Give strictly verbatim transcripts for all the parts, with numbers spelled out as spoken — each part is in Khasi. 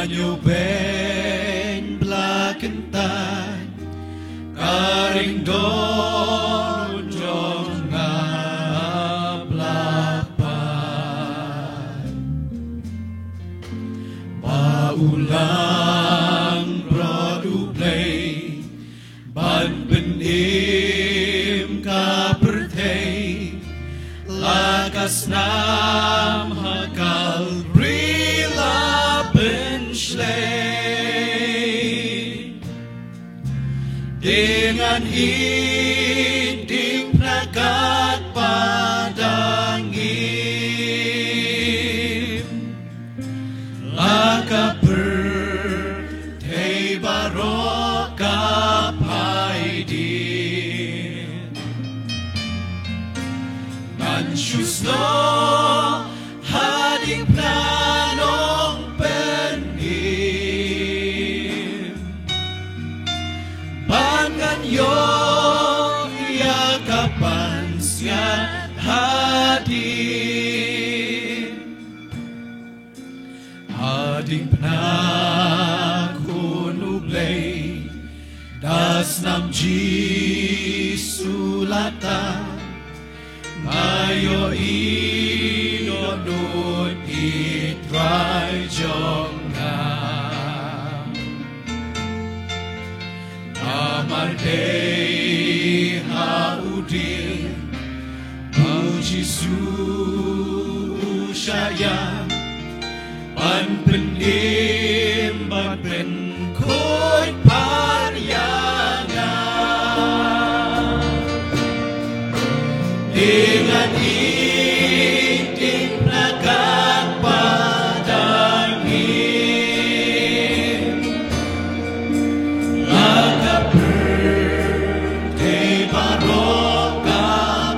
Ïoh beiñ bla kyntait, ka ring don jong nga bla pait. Ba u langbrot U Blei ban pynim ka pyrthei, la ka snam ha Kalbari la pynshlei. Te ngan ïeit diengphna katba dang im. La ka pyrthei baroh ka phai dieng. Ngan shu snoh ha diengphna nongpynim. Ban ngan ïoh ïa ka pansngiat hadien. Ha diengphna Khun U Blei, da snam Jisu lata, nga ïohi dohnud i Trai jong nga. Namar dei ha u dieng U Jisu u shah ïam ban pynim ban pynkhuid pyrshah ïa nga. Ïa nga i diengphna katba dang im. La ka pyrthei baroh ka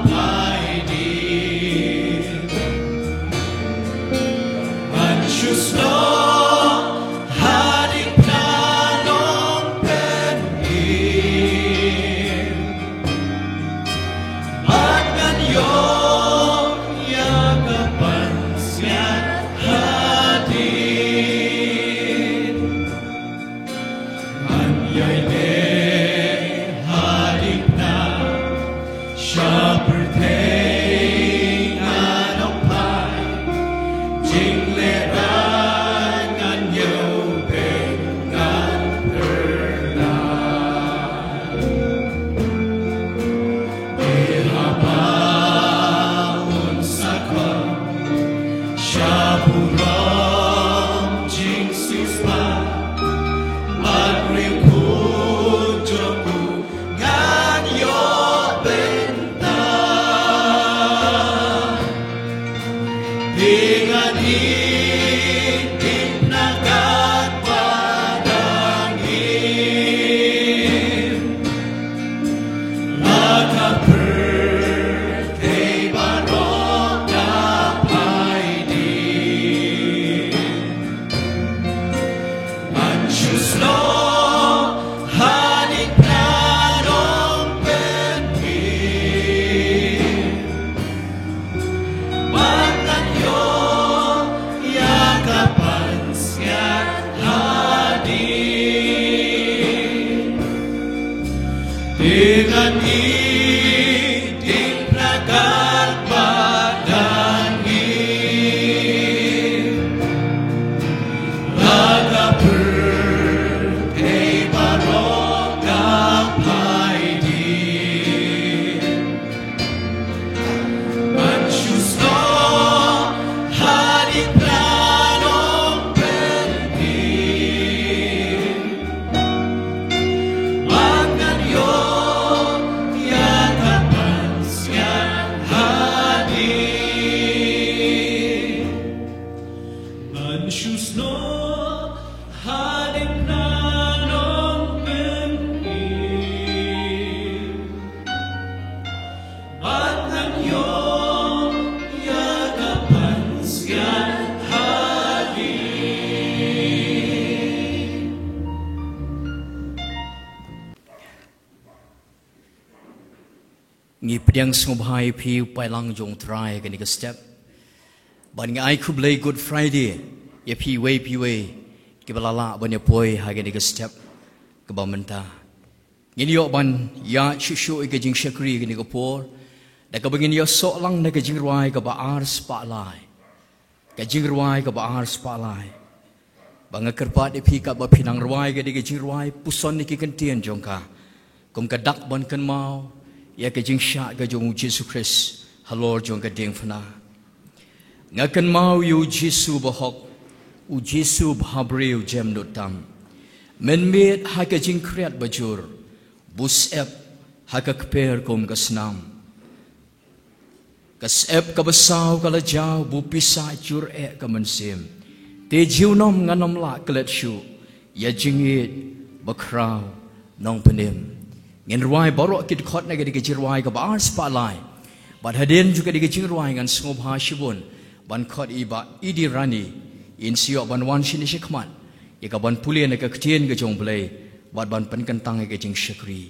phai dieng. Ngan shu snoh ha diengphna nongpynim. Bad ngan ïoh ïa ka pansngiat hadien. Ngan ïai leh ha diengphna sha pyrthei ngan ong phai. Jinglehrain ngan ïoh beiñ ngan pyrshah. Te haba un sa khot sha burom jingsiewspah, bad riewkhuid jong u ngan ïoh bynta. Te ngan ïeit diengphna katba dang im. La ka pyrthei baroh ka phai dieng. Ngan shu snoh ha diengphna nongpynim. Bad ngan ïoh ïa ka pansngiat hadien. Te ngan ïeit diengphna katba dang im. La ka pyrthei baroh ka phai dieng. Ngan shu snoh ha diengphna nongpynim. Bad ngan ïoh ïa ka pansngiat hadien. Ngan shu snoh ha diengphna nongpynim. Bad ngan ïoh ïa ka pansngiat hadien. Ngi pdiang sngewbha ïa phi u paidlang jong U Trai ha kane ka step. Bad ngi ai khublei Good Friday ïa phi iwei pa iwei. Kiba la lah ban ïa poi ha kane ka step kaba mynta. Ngin ïoh ban ïa shuh shuh ïa ka jingshakri kane ka por da kaba ngin ïa soh lang na ka jingrwai kaba ar spah lai. Ka jingrwai kaba ar spah lai. Ba nga kyrpad ïa phi katba phi nang rwai ka dei ka jingrwai, puson ïa ki kyntien jong ka. Kum ka dak ban kynmaw ïa ka jingshah ka jong u Jisu Khrist halor jong ka diengphna. Nga kynmaw ïa u Jisu bahok, u Jisu bhabriew jem nud tam. Mynmiet ha ka jingkhriat bajur, bu syep ha ka kper kum ka snam. Ka syep kaba saw ka la jaw, bu pisa jur eh ka mynsiem. Te junom ngan ym lah klet shuh ïa jingïeit bakhraw nongpynim. Ngin rwai baroh ki dkhot na ka dei ka jingrwai kaba ar spah lai. Bad hadien jong ka dei ka jingrwai ngan sngewbha shibun ban khot ïa i Bah Idi Rani, in sa ïoh ban wan shane shakhmat ïa kaban pule na ka ktien ka jong U Blei bad ban pynkyntang ïa ka jingshakri.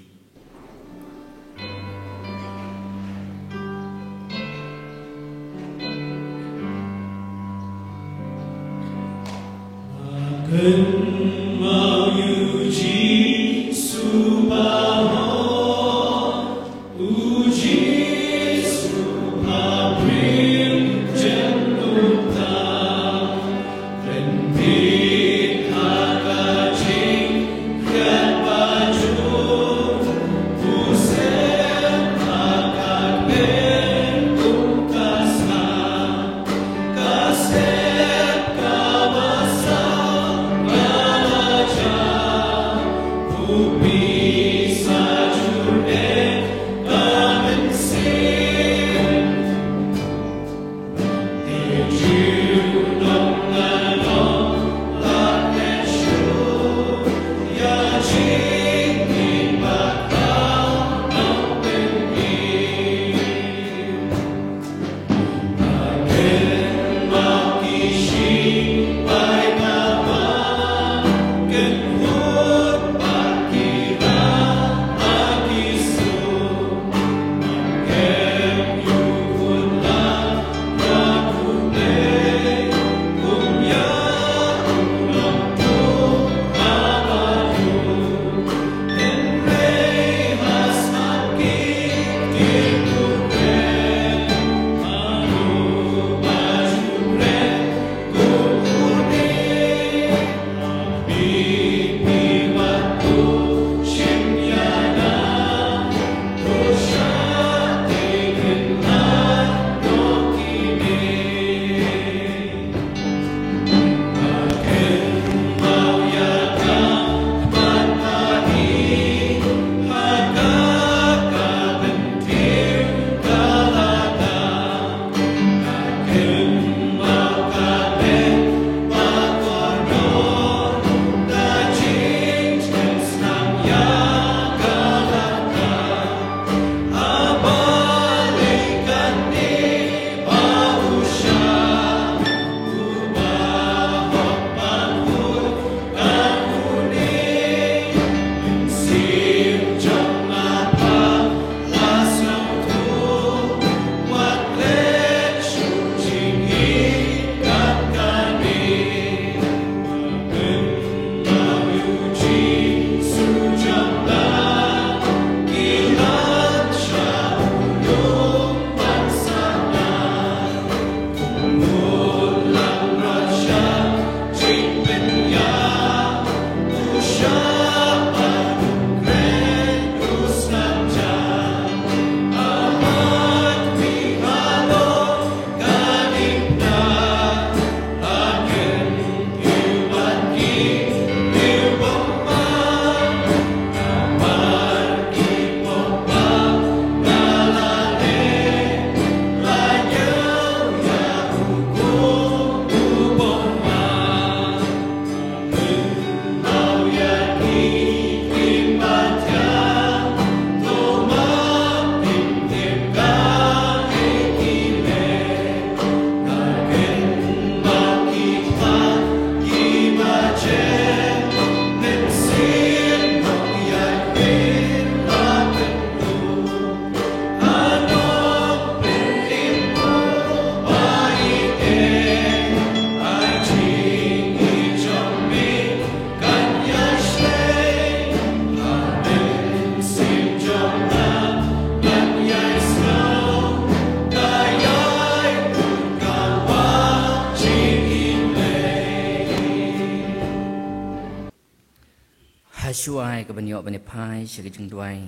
Duwai ka ban ïoh ban ïa phai sha ka jingduwai.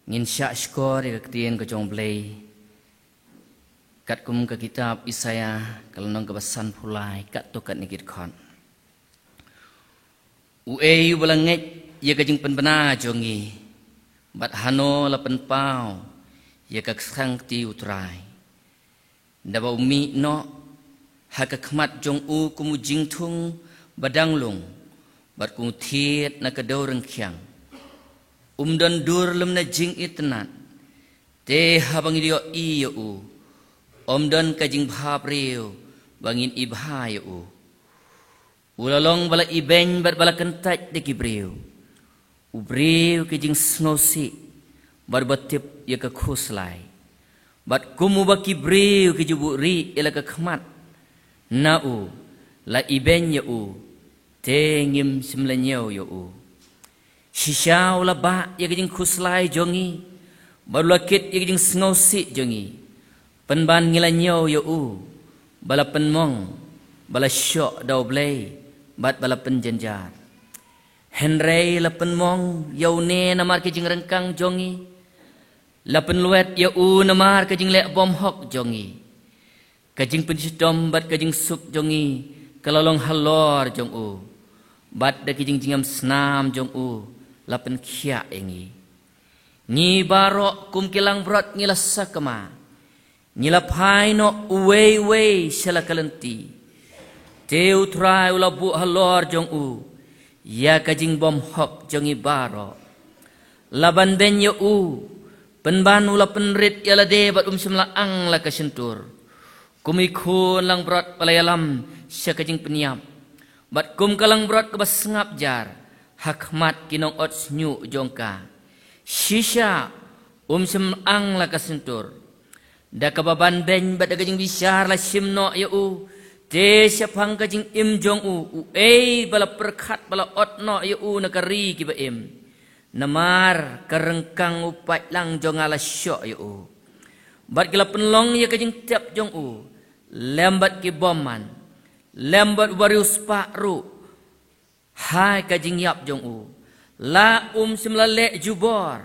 Ngin shah shkor ïa ka ktien ka jong Blei. Katkum ka kitab Isaiah ka lynnong kaba sanphew lai, katto katne ki dkhot. U ei uba la ngeit ïa ka jingpynbna jong ngi, bad hano la pynpaw ïa ka ksangkti U Trai. Naba u mih noh ha ka khmat jong u kum u jingthung ba dang lung, bad kum u thied na ka dew ryngkhiang. Um don dur lem na jingitynnat, te haba ngi ïohi ïa u, um don ka jingbha briew ba ngin ibha ïa u. U la long ba la ibeiñ bad ba la kyntait da ki briew, u briew ki jingsngewsih bad ba tip ïa ka khuslai. Bad kum uba ki briew ki ju buhrieh ïa la ka khmat, na u la ibeiñ ïa u, te ngim shym la ñiew ïa u. Shisha u la bah ïa ka jingkhuslai jong ngi, bad u la kit ïa ka jingsngewsih jong ngi. Pynban ngi la ñiew ïa u ba la pynmong, ba la shoh da U Blei, bad ba la pynjynjar. Hynrei la pynmong ïa une namar ka jingryngkang jong ngi, la pynlwet ïa u namar ka jingleh bymhok jong ngi. Ka jingpynshitom bad ka jingsuk jong ngi ka la long halor jong u, bad da ka jingjngem snam jong u la pynkhiah ïa ngi. Ngi baroh kum ki langbrot ngi la sakma, ngi la phai noh uwei uwei sha la ka lynti. Te U Trai u la buh halor jong u ïa ka jingbymhok jong ngi baroh. La ban beiñ ïa u, pynban u la pynrit ïa lade bad um shym la ang la ka shyntur. Kum i khun langbrot ba la ïalam sha ka jingpynïap, bad kum ka langbrot kaba sngap jar ha khmat ki nongot shñiuh jong ka. Shisha um shym ang la ka shyntur. Da kaba ban beiñ bad da ka jingbishar la shim noh ïa u, te shaphang ka jingim jong u, uei ba la pyrkhat ba la ot noh ïa u na ka ri kiba im. Namar ka ryngkang u paidlang jong nga la shoh ïa u. Bad ki la pynlong ïa ka jingtep jong u lem bad ki bymman, lem bad u bariewspah ruh ha ka jingïap jong u. La um shym la leh jubor,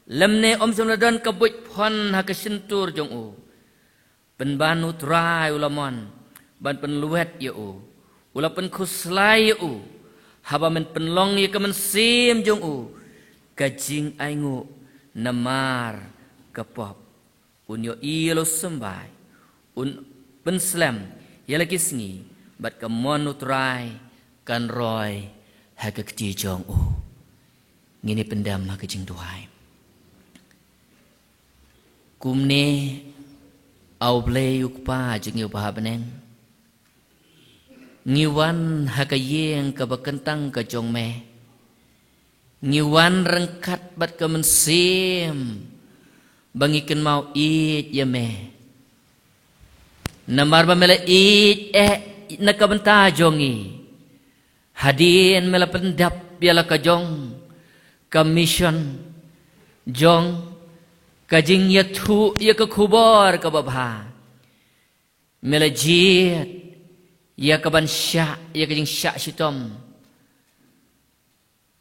lymne um shym la don ka buit phon ha ka shyntur jong u. Pynban U Trai u la mon ban pynlwet ïa u, u la pynkhuslai ïa u, haba men pynlong ïa ka mynsiem jong u ka jingainguh namar ka pop. Un ïohi ïa la u symbai, un pynslem ïa la ki sngi, bad ka mon U Trai kan roi ha ka kti jong u. Ngin ïa pyndem ha ka jingduwai. Kumne, A U Blei U Kpa jong ngi uba ha bneng, ngi wan ha ka ïing kaba kyntang ka jong me. Ngi wan ryngkat bad ka mynsiem ba ngi kynmaw ïeit ïa me. Namar ba me la ïeit eh na ka bynta jong ngi, hadien me la pyndap ïa la ka jong ka mission jong ka jingïathuh ïa ka khubor kaba bha. Me la jied ïa ka ban shah ïa ka jingshah shitom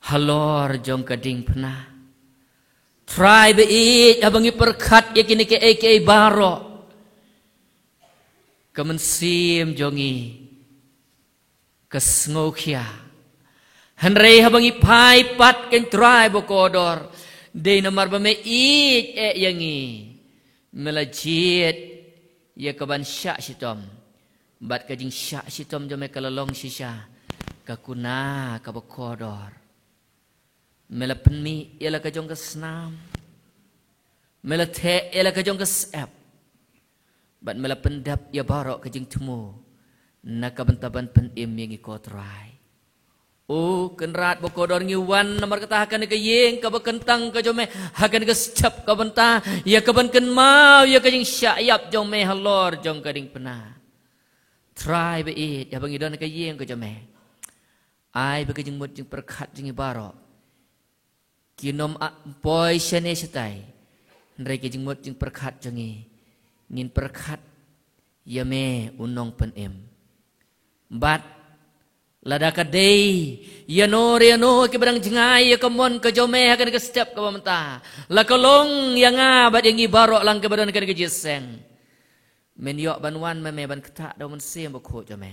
halor jong ka diengphna. Trai ba ïeit, haba ngi pyrkhat ïa kine kiei kiei baroh, ka mynsiem jong ngi ka sngewkhia. Hynrei haba ngi phai pat, ko Trai ba kordor, dei namar ba me ïeit eh ïa ngi, me la jied ïa ka ban shah shitom. Bad ka jingshah shitom jong me ka la long shisha ka kuna kaba kordor. Me la pynmih ïa la ka jong ka snam, me la theh ïa la ka jong ka syep, bad me la pyndap ïa baroh ka jingthmu na ka bynta ban pynim ïa ngi, ko Trai. O Kynrad ba kordor, ngi wan namar kata ha kane ka ïing kaba kyntang ka jong me, ha kane ka step ka bynta ïa ka ban kynmaw ïa ka jingshah ïap jong me halor jong ka diengphna. Trai ba ïeit, haba ngi don ha ka ïing ka jong me, ai ba ka jingmut jingpyrkhat jong ngi baroh kin ym poi shane shatai. Hynrei ka jingmut jingpyrkhat jong ngi, ngin pyrkhat ïa me, u nongpynim. Bad Lada ka dei ïano re ïano kiba dang jngai ïa ka mon ka jong me ha kane ka step kaba mynta, la ka long ïa nga bad ïa ngi baroh lang kiba don ha kane ka jingïaseng. Men ïoh ban wan ma me ban ktah da u Mynsiem Bakhuid jong me,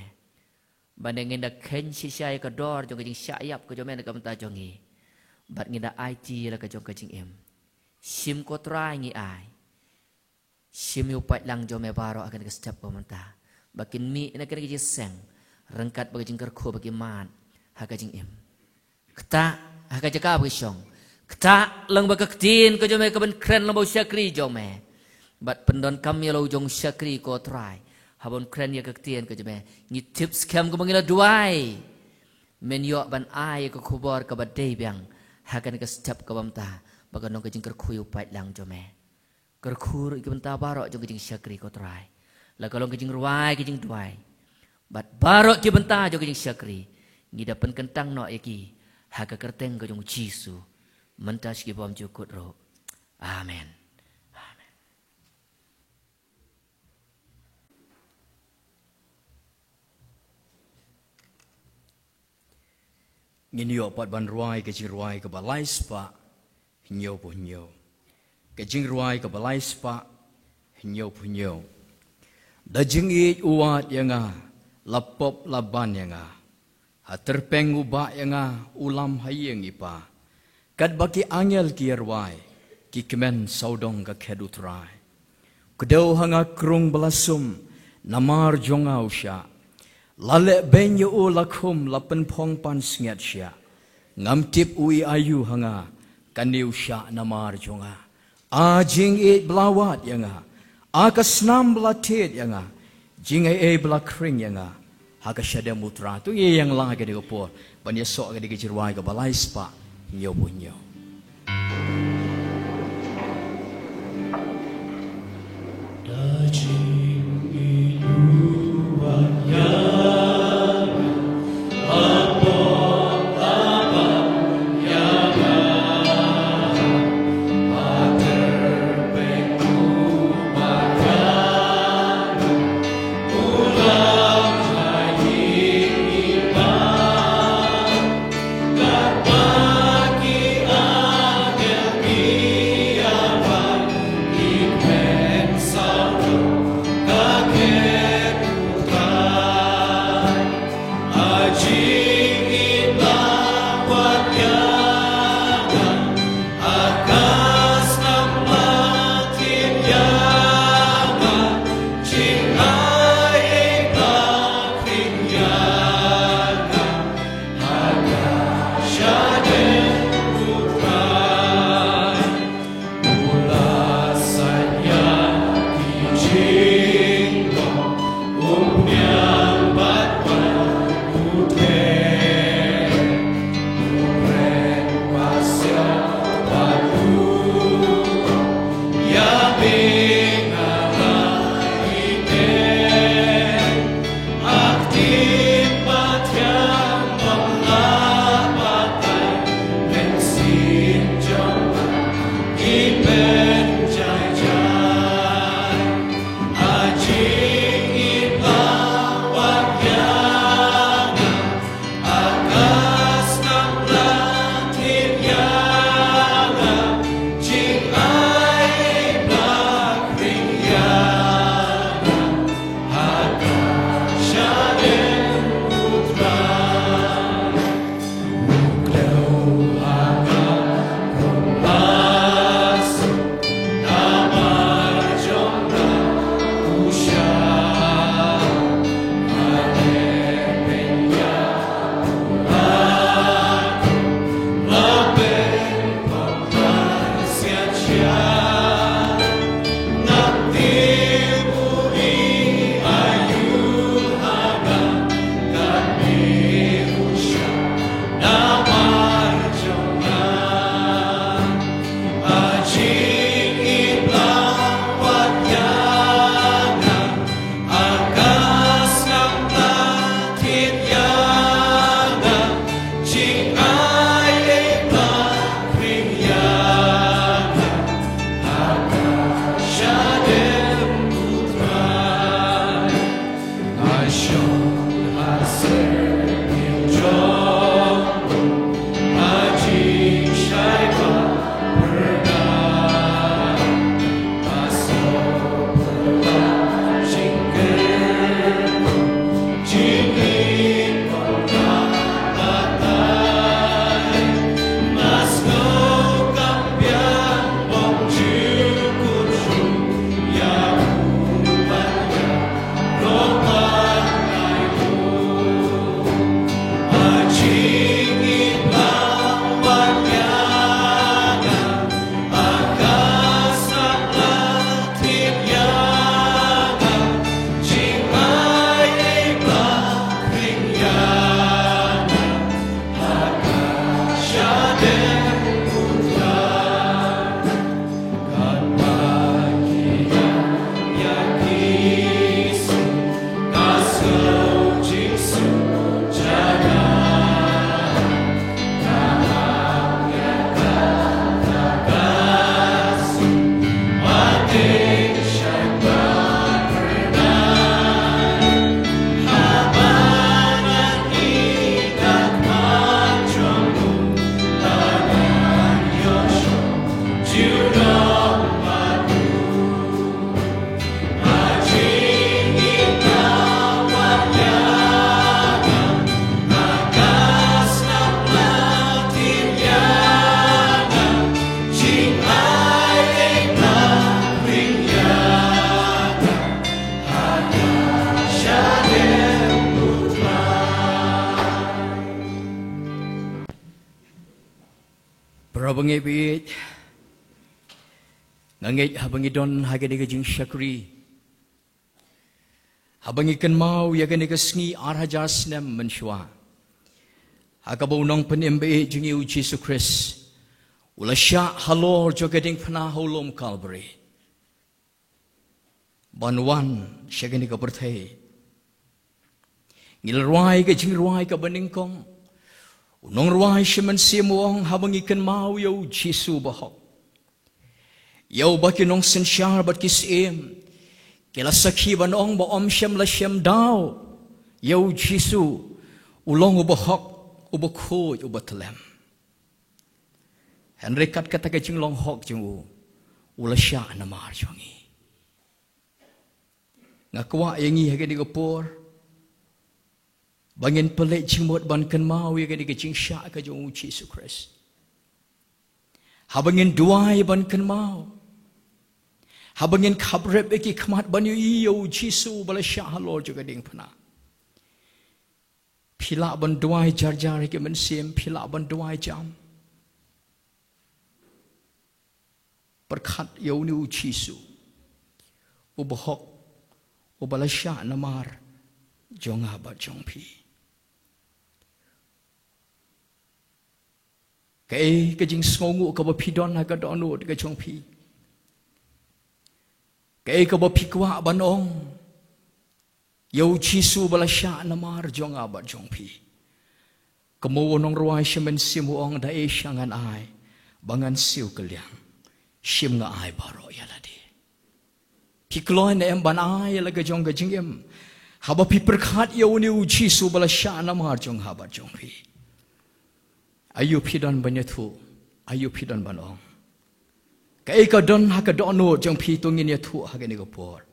ban ïa ngin da kheiñ shisha ïa ka dor jong ka jingshah ïap ka jong me na ka bynta jong ngi, bad ngin da aiti la ka jong ka jingim. Shim ko Trai ngi ai. Shim ïa u paidlang jong me baroh ha kane ka step kaba mynta, ba kin mih na kane ka jingïaseng ryngkat bad ka jingkyrkhu ba ki mad ha ka jingim. Ktah ha ka jaka ba ki shong. Ktah lang bad ka ktien ka jong me kaban kren lang bad u shakri jong me, bad pyndonkam ïa la u jong u shakri ko Trai. Haba un kren ïa ka ktien ka jong me, ngi tip skhem kumba ngi la duwai, men ïoh ban ai ïa ka khubor kaba dei biang ha kane ka step kaba mynta, ba kan long ka jingkyrkhu ïa u paidlang jong me. Kyrkhu ruh ïa ki bynta baroh jong ka jingshakri ko Trai, la ka long ka jingrwai ka jingduwai, bad baroh ki bynta jong ka jingshakri ngi da pynkyntang noh ïa ki ha ka kyrteng ka jong u Jisu, mynta sha ki bymjukut ruh. Amen. Amen. Ngin ïoh pat ban rwai ka jingrwai kaba lai spah hynñiewphew hynñiew. Ka jingrwai kaba lai spah hynñiewphew hynñiew. Da jingïeit u wad ïa nga, la pop la ban ïa nga. Ha tyrpeng u bah ïa nga, u lam ha ïing i pa. Katba ki angel ki ïa rwai, ki kmen sawdong ka khet u Trai. Kdew ha nga krung ba la sum, namar jong nga u shah. La leh beiñ ïa u la khum la pynphong pansngiat shiah. Ngam tip u i aïu ha nga, kane u shah namar jong nga. A jingïeit ba la wad ïa nga, a ka snam ba la thied ïa nga, jingaiei ba la khring ïa nga ha ka shadem u Trai. To ngin ïeng lang ha kane ka por ban ïasoh ha kane ka jingrwai kaba lai spah hynñiewphew hynñiew. Haba ngi bit, nga ngeit haba ngi don ha kane ka jingshakri, haba ngi kynmaw ïa kane ka sngi ar hajar snem mynshuwa, ha kaba u nongpynim baieit jong ngi u Jisu Khrist u la shah halor jong ka diengphna ha u lum Kalbari ban wan sha kane ka pyrthei. Ngi la rwai ka jingrwai kaba nyngkong. U nongrwai shi mynsiem u ong, haba ngi kynmaw ïa u Jisu bahok, ïa uba ki nongsynshar bad ki syiem ki la sakhi ban ong ba ym shym la shem daw ïa u Jisu u long uba hok, uba khuid, uba tlem. Hynrei kat kata ka jinglong hok jong u, u la shah namar jong ngi. Nga kwah ïa ngi ha kane ka por ba ngin pynleit jingmut ban kynmaw ïa kane ka jingshah ka jong u Jisu Khrist. Haba ngin duwai ban kynmaw, haba ngin khaprep ïa ki khmat ban ïohi ïa u Jisu ba la shah halor jong ka diengphna, phi lah ban duwai jar jar ïa ki mynsiem, phi lah ban duwai jam. Pyrkhat ïa une u Jisu uba hok, uba la shah namar jong nga bad jong phi. Kaei ka jingsngewnguh kaba phi don ha ka dohnud ka jong phi? Kaei kaba phi kwah ban ong ïa u Jisu ba la shah namar jong nga bad jong phi? Kumba u nongrwai shi mynsiem u ong, da ei sha ngan ai ba ngan siew kylliang, shim nga ai baroh ïa lade. Phi kloi ne em ban ai ïa la ka jong ka jingim haba phi pyrkhat ïa une u Jisu ba la shah namar jong nga bad jong phi? Aïu phi don ban ïathuh? Aïu phi don ban ong? Kaei ka don ha ka dohnud jong phi, to ngin ïathuh ha kane ka por.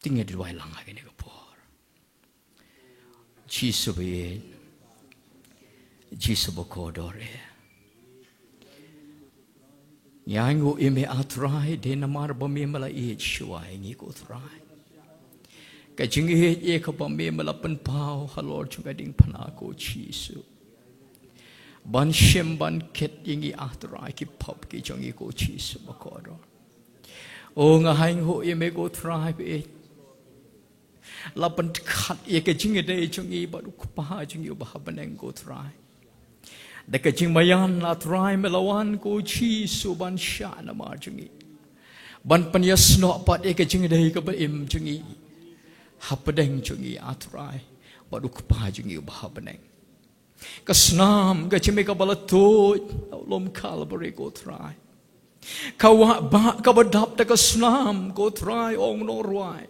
Te ngin duwai lang ha kane ka por. Jisu baieit, Jisu bakordor eh, ngi ainguh ïa me ah Trai, dei namar ba me me la ïeit shuwa ïa ngi ko Trai. Ka jingïeit ïa kaba me me la pynpaw halor jong ka diengphna ko Jisu, ban shim ban kit ïa ngi ah Trai, ki pop ki jong ngi ko Jisu bakordor. O nga ainguh ïa me ko Trai baieit, la pynkhat ïa ka jingïadei jong ngi bad u Kpa jong ngi uba ha bneng ko Trai. Da ka jingmaïan ah Trai me la wan ko Jisu ban shah namar jong ngi, ban pynïasnoh pat ïa ka jingïadei kaba im jong ngi hapdeng jong ngi ah Trai bad u Kpa jong ngi uba ha bneng. Ka snam ka jong me kaba la tuid ha u lum Kalbari ko Trai, ka wah bah kaba dap da ka snam ko Trai, ong u nongrwai,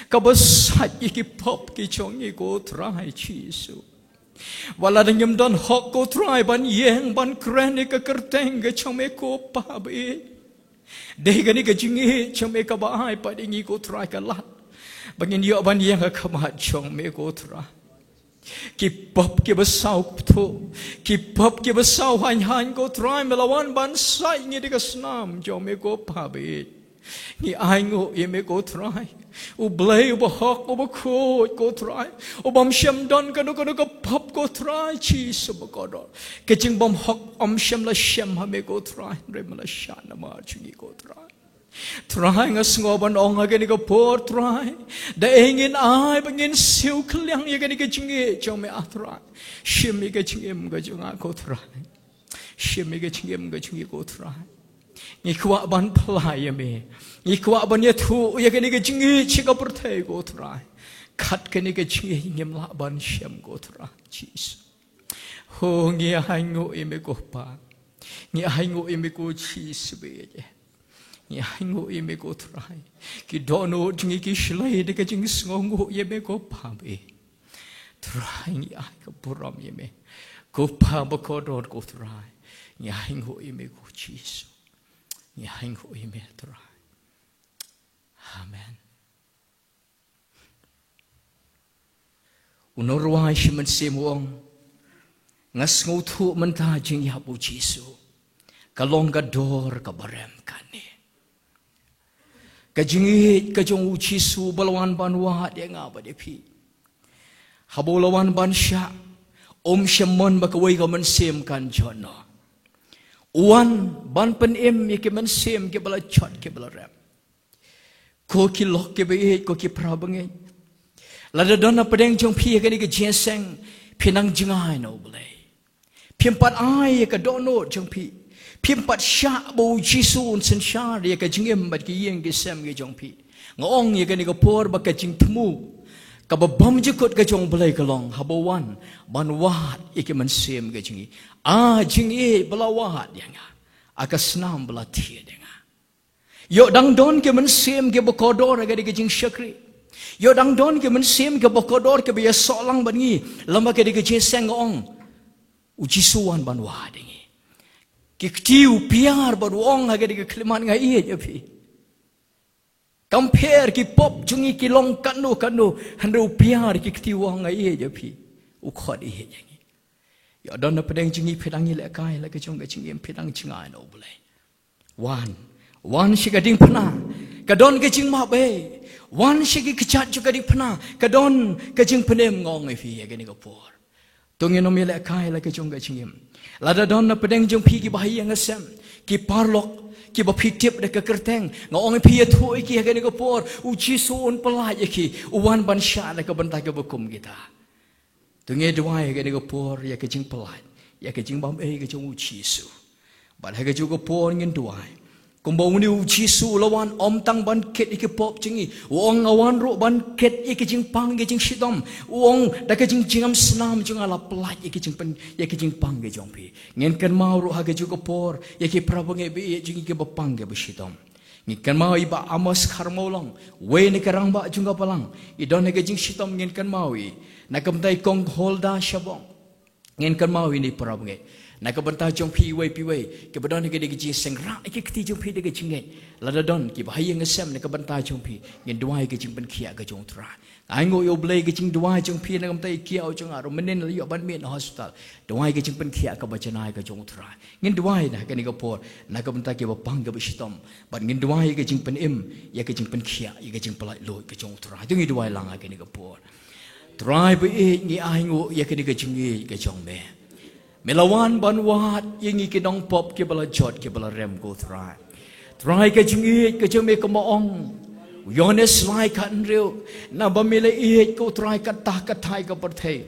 kaba sait ïa ki pop ki jong ngi ko Trai Jisu. Wat la dang ngim don hok ko Trai ban ïeng ban kren ïa ka kyrteng ka jong me ko Pa baieit, dei kane ka jingïeit jong me kaba ai pat ïa ngi ko Trai ka lad ba ngin ïoh ban ïeng ha khmat jong me ko Trai. Ki pop kiba saw kthuh, ki pop kiba saw haiñ haiñ ko Trai me la wan ban sait ïa ngi da ka snam jong me ko Pa baieit. Ngi ainguh ïa me ko Trai, U Blei uba hok, uba khuid ko Trai, u bym shym don kano kano ka pop ko Trai Jisu bakordor. Ka jingbymhok ym shym la shem ha me ko Trai, hynrei me la shah namar jong ngi ko Trai. Trai nga sngew ban ong ha kane ka por Trai, da ei ngin ai ba ngin siew kylliang ïa kane ka jingïeit jong me ah Trai? Shim ïa ka jingim ka jong nga ko Trai. Shim ïa ka jingim ka jong ngi ko Trai. Ngi kwah ban phla ïa me. Ngi kwah ban ïathuh ïa kane ka jingïeit sha ka pyrthei ko Trai. Kat kane ka jingïeit ngim lah ban shem ko Trai Jisu. Ho ngi ainguh ïa me ko Pa. Ngi ainguh ïa me ko Jisu baieit. Ngi ainguh ïa me ko Trai. Ki dohnud jong ngi ki shlei da ka jingsngewnguh ïa me ko Pa baieit. Trai ngi ai ka burom ïa me ko Pa bakordor ko Trai. Ngi ainguh ïa me ko Jisu. Ngi ainguh ïa me Trai. Amen. U nongrwai shi mynsiem u ong, nga sngewthuh mynta jingïap u Jisu ka long ka dor kaba rem kane. Ka jingïeit ka jong u Jisu ba la wan ban wad ïa nga bad ïa phi, haba u la wan ban shah, um shym mon ba kawei ka mynsiem kan jot noh. U wan ban pynim ïa ki mynsiem kiba la jot kiba la rem. Ko ki lok kiba ïeit, ko ki para bangeit, lada don na pdeng jong phi ha kane ka jingïaseng, phi nang jngai na U Blei. Phim pat ai ïa ka dohnud jong phi. Phim pat shah ba U Jisu un synshar ïa ka jingim bad ki ïing ki sem ki jong phi. Nga ong ïa kane ka por ba ka jingthmu kaba bymjukut ka jong U Blei ka long haba u wan ban wad ïa ki mynsiem ki jong ngi. A jingïeit ba la wad ïa nga, a ka snam ba la thied ïa nga. Ïoh dang don ki mynsiem kiba kordor ha kane ka jingshakri. Ïoh dang don ki mynsiem kiba kordor kiba ïasoh lang bad ngi lem ha kane ka jingïaseng, nga ong, U Jisu u wan ban wad ïa ngi. Ki kti u piar bad u ong ha kane ka khyllipmat, nga ïeit ïa phi. Kam pher ki pop jong ngi ki long katno katno, hynrei u piar, ki kti u ong, nga ïeit ïa phi. U khot ïeit ïa ngi. Ïoh don na pdeng jong ngi phi dang ïalehkai la ka jong ka jingim, phi dang jngai na U Blei. Wan, wan sha ka diengphna, ka don ka jingmap ei. Wan sha ki kjat jong ka diengphna, ka don ka jingpynim, nga ong ïa phi ha kane ka por. To ngin ym ïalehkai la ka jong ka jingim. Lada don na pdeng jong phi kiba ha ïing ha sem, ki paralok kiba phi tip da ka kyrteng, nga ong ïa phi, ïathuh ïa ki ha kane ka por, U Jisu un pyllait ïa ki, u wan ban shah na ka bynta kaba kum kita. To ngin duwai ha kane ka por ïa ka jingpyllait, ïa ka jingbam ei ka jong U Jisu. Bad ha kajuh ka por ngin duwai, kumba une U Jisu u la wan ym tang ban kit ïa ki pop jong ngi, u ong, nga wan ruh ban kit ïa ki jingpang ki jingshitom. U ong, da ka jingjngem snam jong nga la pyllait ïa ki jingpang, ïa ki jingpang ki jong phi. Ngin kynmaw ruh ha kajuh ka por ïa ki para bangeit ba ïeit jong ngi kiba pang kiba shitom. Ngi kynmaw ïa i Bah Amos Kharmawlong, wei na ki rangbah jong ka balang, i don ha ka jingshitom. Ngin kynmaw ïa i, na ka bynta i Kong Hulda Shabong. Ngin kynmaw ïa i para bangeit. Na ka bynta jong phi iwei pa iwei kiba don ha kane ka jingïaseng, rah ïa ki kti jong phi da ka jingngeit. Lada don kiba ha ïing ha sem na ka bynta jong phi, ngin duwai ïa ka jingpynkhiah ka jong U Trai. Ai nguh ïa U Blei ïa ka jingduwai jong phi na ka bynta i Kiaw jong nga ruh, mynnin la ïoh ban mih na hospital. Duwai ïa ka jingpynkhiah kaba janai ka jong U Trai. Ngin duwai na kane ka por na ka bynta kiba pang kiba shitom. Bad ngin duwai ïa ka jingpynim, ïa ka jingpynkhiah, ïa ka jingpyllait luid ka jong U Trai. To ngin duwai lang ha kane ka por. Trai ba ïeit, ngi ai nguh ïa kane ka jingïeit ka jong me. Me la wan ban wad ïa ngi ki nongpop kiba la jot kiba la rem, ko Trai. Trai, ka jingïeit ka jong me kumba ong u Ïoannis lai khathynriew, naba me la ïeit, ko Trai, katta katta ïa ka pyrthei,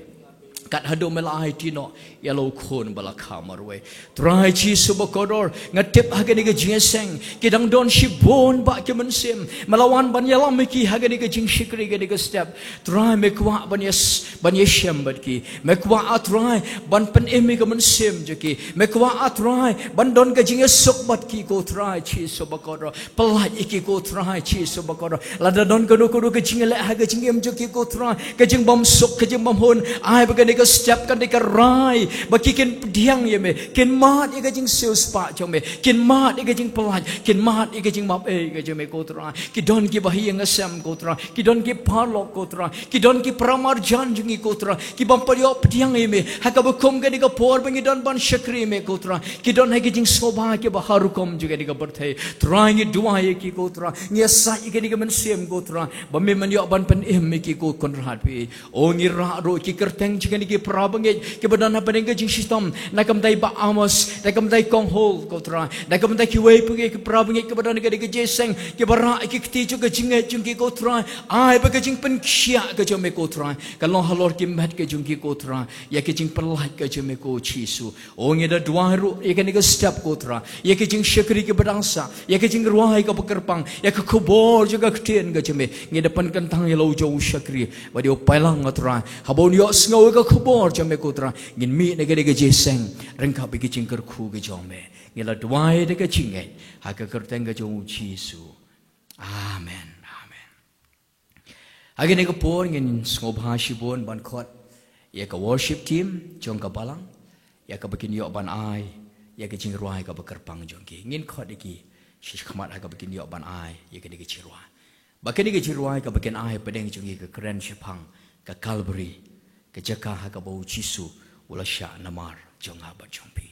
kat haduh me la aiti noh ïa la u Khun ba la kha marwei. Trai Jisu bakordor, nga tip ha kane ka jingïaseng ki dang don shibun bah ki mynsiem. Me la wan ban ïalam ïa ki ha kane ka jingshakri, kane ka step. Trai, me kwah ban ïas, ban ïashem bad ki. Me kwah, ah Trai, ban pynim ïa ka mynsiem jong ki. Me kwah, ah Trai, ban don ka jingïasuk bad ki, ko Trai Jisu bakordor. Pyllait ïa ki, ko Trai Jisu bakordor. Lada don kano kano ka jingïaleh ha ka jingim jong ki, ko Trai, ka jingbymsuk, ka jingbymhun, ai ba kane ka step kan dei ka rai ba ki kin pdiang ïa me, kin mad ïa ka jingsiewspah jong me, kin mad ïa ka jingpyllait, kin mad ïa ka jingmap ei ka jong me, ko Trai. Ki don kiba ha ïing ha sem, ko Trai. Ki don ki paralok, ko Trai. Ki don ki paramarjan jong ngi, ko Trai, ki bym pat ïoh pdiang ïa me ha kaba kum kane ka por ba ngi don ban shakri ïa me, ko Trai. Ki don ha ki jingsngewbha kiba ha rukom jong kane ka pyrthei. Trai, ngi duwai ïa ki, ko Trai. Ngi ïasaid ïa kane ka mynsiem, ko Trai, ba me men ïoh ban pynim ïa ki, ko Kynrad phi. O, ngi rah ruh ïa ki kyrteng jong kine ki para bangeit kiba don ha pdeng ka jingshitom, na ka bynta i Bah Amos, na ka bynta i Kong Hul, ko Trai, na ka bynta kiwei pat ki para bangeit kiba don ha kane ka jingïaseng, kiba rah ïa ki kti jong ka jingngeit jong ki, ko Trai. Ai ba ka jingpynkhiah ka jong me, ko Trai, kan long halor ki met ka jong ki, ko Trai, ïa ka jingpyllait ka jong me, ko Jisu. O, ngi da duwai ruh ïa kane ka step, ko Trai, ïa ka jingshakri kaba dang sah, ïa ka jingrwai kaba kyrpang, ïa ka khubor jong ka ktien ka jong me. Ngi da pynkyntang ïa la u jong u shakri, ba dei u Pailang, ko Trai, haba un ïohsngew ïa ka khubor jong me, ko Trai, ngin mih na kane ka jingïaseng ryngkat bad ka jingkyrkhu ka jong me. Ngi la duwai da ka jingngeit ha ka kyrteng ka jong u Jisu. Amen. Amen. Ha kane ka por ngin sngewbha shibun ban khot ïa ka worship team jong ka balang, ïa kaba kin ïoh ban ai ïa ka jingrwai kaba kyrpang jong ki. Ngin khot ïa ki sha khmat ha kaba kin ïoh ban ai ïa kane ka jingrwai. Ba kane ka jingrwai kaba kin ai hapdeng jong ngi ka kren shaphang ka Calvary, ka jaka ha kaba u Jisu u la shah namar jong nga bad jong phi.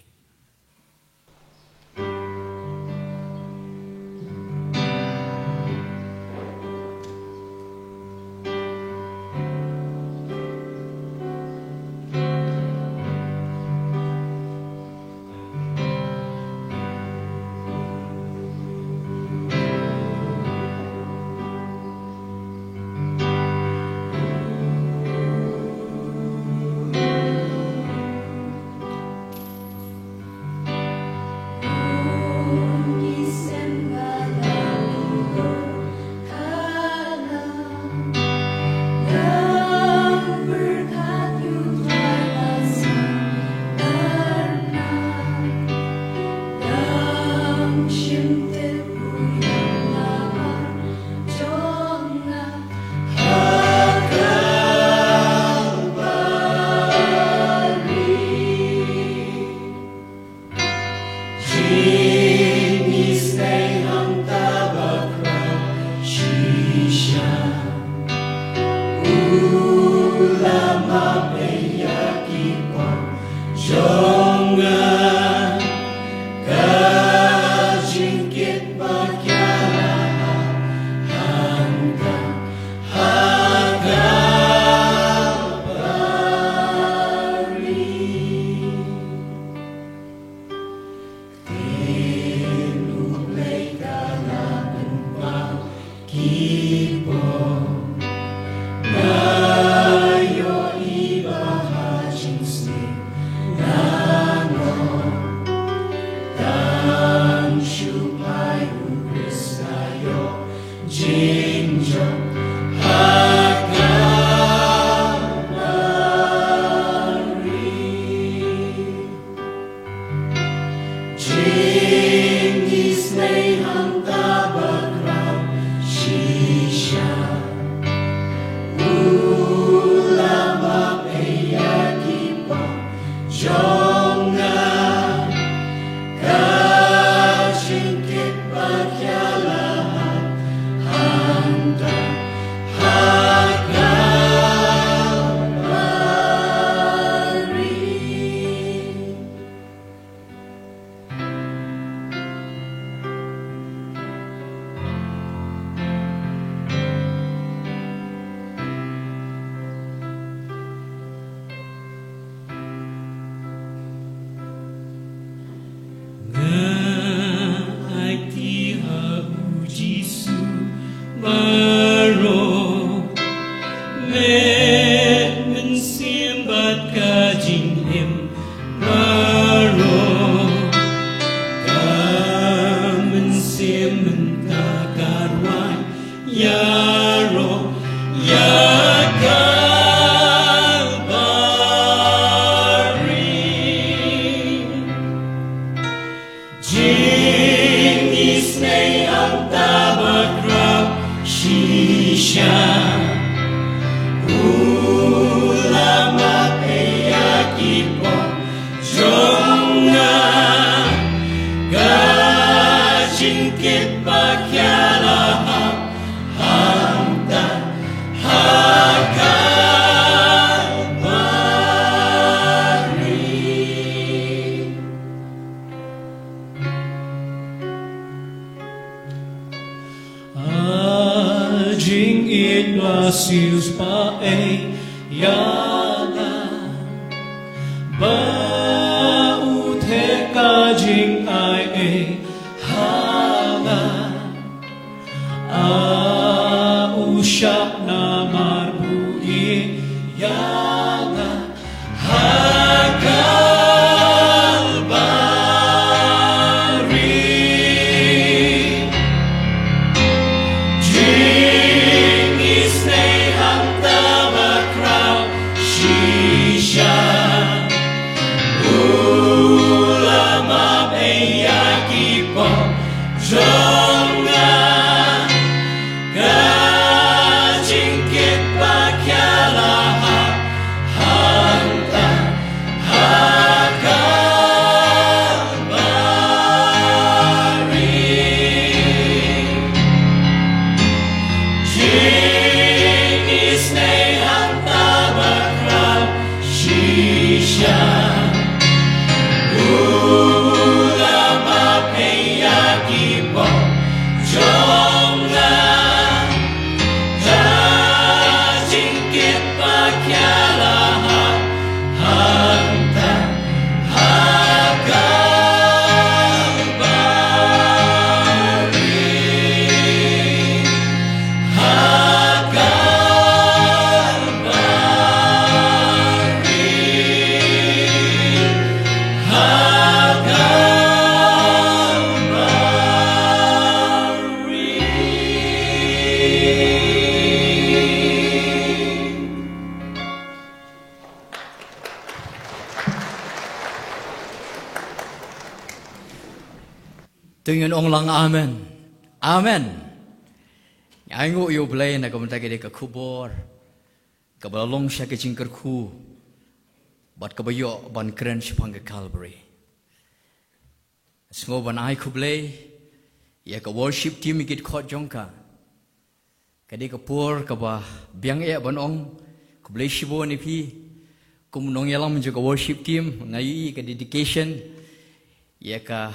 Isha, u la map ïa ki pop jong nga, ka jingkit ba khia la hap hangta ha Kalbari. A jingïeit ba siew spah ei ïa nga, ba u theh ka jingai ei ha nga. A u shah namar ba u ïeit ïa nga ha Kalbari. Jingisynei hangta ba khraw shisha, u la map ïa ki pop jong nga. Ka jingkit ba khia la hap hangta ha Kalbari. Jingisynei hangta ba khraw shisha, u la map ïa ki pop jong nga. Ka jingkit ba khia la hap hangta ha Kalbari. Ha Kalbari. Ha Kalbari. To ngin ong lang amen. Amen. Ngi ainguh ïa U Blei na ka bynta kane ka khubor kaba la long sha ka jingkyrkhu bad kaba ïoh ban kren shaphang ka Kalbari. Sngewbha ban ai khublei ïa ka worship team, ïa ki dkhot jong ka. Ka dei ka por kaba biang eh ban ong khublei shibun ïa phi. Kum u nongïalam jong ka worship team, nga ïohi ka dedication ïa ka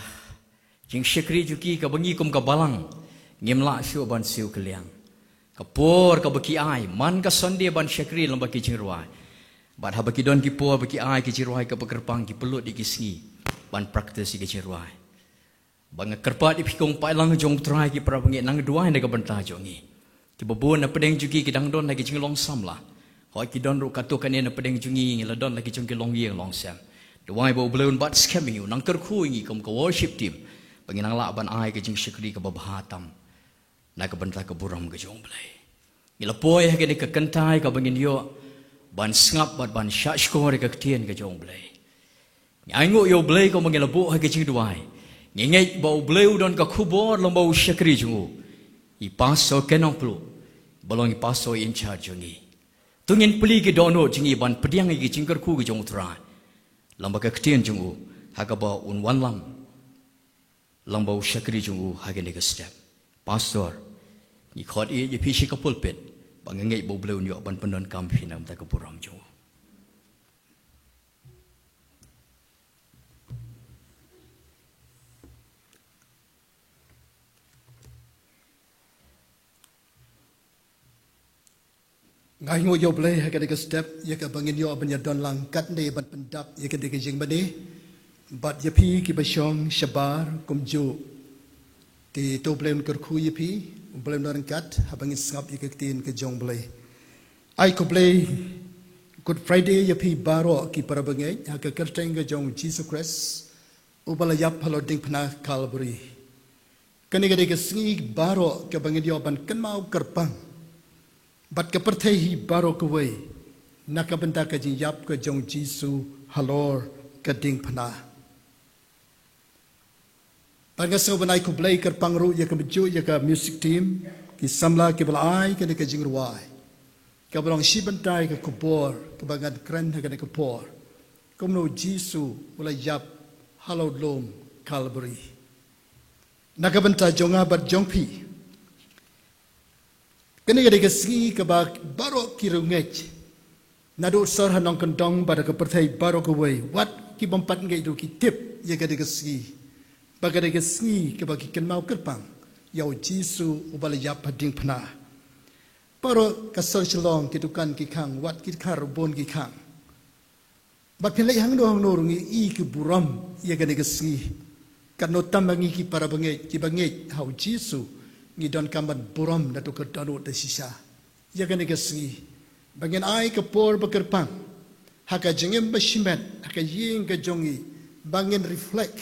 jingshakri jong ki, kaba ngi kum ka balang ngim lah shuh ban siew kylliang. Ka por kaba ki ai man ka Sunday ban shakri lem bad ki jingrwai, bad haba ki don ki por ba ki ai ki jingrwai kaba kyrpang, ki pynlut ïa ki sngi ban practice ïa ki jingrwai. Ba nga kyrpad ïa phi kum paidlang jong U Trai, ki para bangeit, nang duwai na ka bynta jong ngi. Kiba bun na pdeng jong ki ki dang don la ki jinglong samla. Hooid, ki don ruh katto katne na pdeng jong ngi, ngi la don la ki jong ki longïing longsem. Duwai ba U Blei un bat skhem ïa ngi, un nang kyrkhu ïa ngi kum ka worship team, ba ngin nang lah ban ai ka jingshakri kaba bha tam na ka bynta ka burom ka jong U Blei. Ngi la poi ha kane ka kynthai kaba ngin ïoh ban sngap bad ban shahshkor ïa ka ktien ka jong U Blei. Ngi ainguh ïa U Blei kumba ngi la buh ha ka jingduwai. Ngi ngeit ba U Blei u don ka khubor lem bad u shakri jong u, i Pastor Ken Nongpluh, ba long i Pastor in charge jong ngi. To ngin plie ki dohnud jong ngi ban pdiang ïa ka jingkyrkhu ka jong U Trai lem bad ka ktien jong u, ha kaba un wallam lem bad u shakri jong u ha kane ka step. Pastor, ngi khot ïa phi sha ka pulpit, ba nga ngeit ba U Blei un ïoh ban pyndonkam ïa phi na ka bynta ka burom jong u. Nga ainguh ïa U Blei ha kane ka step, ïa kaba ngin ïoh ban ïadon lang katne ban pyndap ïa kane ka jingmane. Bad ïa phi kiba shong shabar kumjuh, te to U Blei un kyrkhu ïa phi, U Blei un don ryngkat haba ngin sngap ïa ka ktien ka jong U Blei. Ai khublei Good Friday ïa phi baroh ki para bangeit ha ka kyrteng ka jong U Jisu Khrist, uba la ïap halor diengphna Kalbari. Kane ka dei ka sngi baroh kaba ngin ïoh ban kynmaw kyrpang, bad ka pyrthei hi baroh kawei, na ka bynta ka jingïap ka jong U Jisu halor ka diengphna. Bad nga sngewbha ban ai khublei kyrpang ruh ïa ka mynjur ïa ka music team, Ki samla kiba la ai kane ka jingrwai, kaba long shi bynta ïa ka khubor kaba ngan kren ha kane ka por, kumno u Jisu u la ïap halor lum Kalbari. Na ka bynta jong nga bad jong phi, kane ka dei ka sngi kaba baroh ki riewngeit, naduh sor ha nongkyndong bad ha ka pyrthei baroh kawei, wat ki bym pat ngeit ruh ki tip ïa kane ka sngi, ba ka dei ka sngi kaba ki kynmaw kyrpang ïa u Jisu uba la ïap ha diengphna. Baroh ka sor Shillong, ki dukan ki khang, wat ki dkhar bun ki khang. Bad phin leit hangno hangno ruh ngi i ki burom ïa kane ka sngi. Katno tam ma ngi ki para bangeit, kiba ngeit ha u Jisu, ngi donkam ban burom naduh ka dohnud da shisha ïa kane ka sngi, ba ngin ai ka por ba kyrpang ha ka jingim ba shimet ha ka ïing ka jong ngi, ba ngin reflect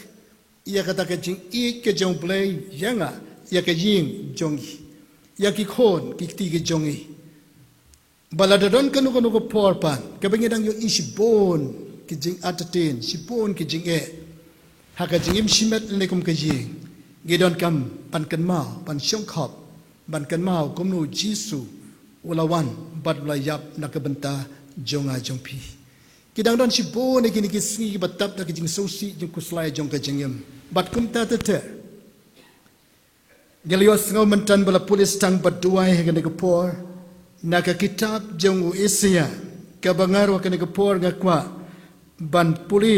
ïa kata ka jingïeit ka jong u Blei ïa nga, ïa ka ïing jong ngi, ïa ki khun ki kti ka jong ngi. Ba lada don kano kano ka por pat kaba ngi dang ïohi shibun ki jingentertain, shibun ki jingeh ha ka jingim shimet lane kum ka ïing, ngi donkam ban kynmaw, ban shongkhop, ban kynmaw kumno u Jisu u la wan bad u la ïap na ka bynta jong nga jong phi. Ki dang don shibun ïa kine ki sngi kiba tap da ka jingsngewsih jingkhuslai jong ka jingim. Bad kumta ter ter, ngi la ïohsngew mynta ba la pule tang bad duwai ha kane ka por na ka kitab jong u Isaïah, kaba nga ruh ha kane ka por nga kwah ban pule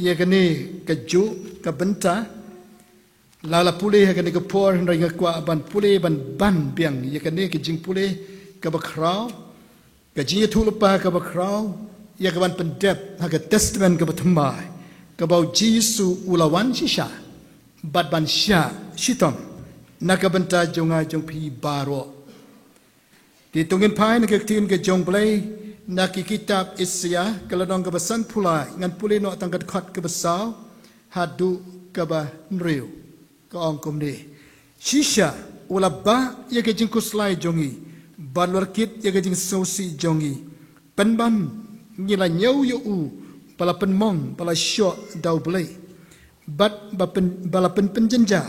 ïa kane kajuh ka bynta. La la pule ha kane ka por, hynrei nga kwah ban pule ban ban biang ïa kane ka jingpule kaba khraw, ka jingïathuhlypa kaba khraw, ïa ka ban pyndep ha ka Testament kaba thymmai, kaba u Jisu u la wan shisha bad ban shah shitom na ka bynta jong nga jong phi baroh. Te to ngin phai na ka ktien ka jong u Blei na ki kitab Isaïah, ka lynnong kaba sanphew lai, ngan pule noh tang ka dkhot kaba saw haduh kaba hynriew. Ka ong kumne: Shisha u la bah ïa ka jingkhuslai jong ngi, bad u la kit ïa ka jingsngewsih jong ngi. Pynban ngi la ñiew ïa u ba la pynmong, ba la shoh da u Blei, bad ba pyn, ba la pynpynjynjar.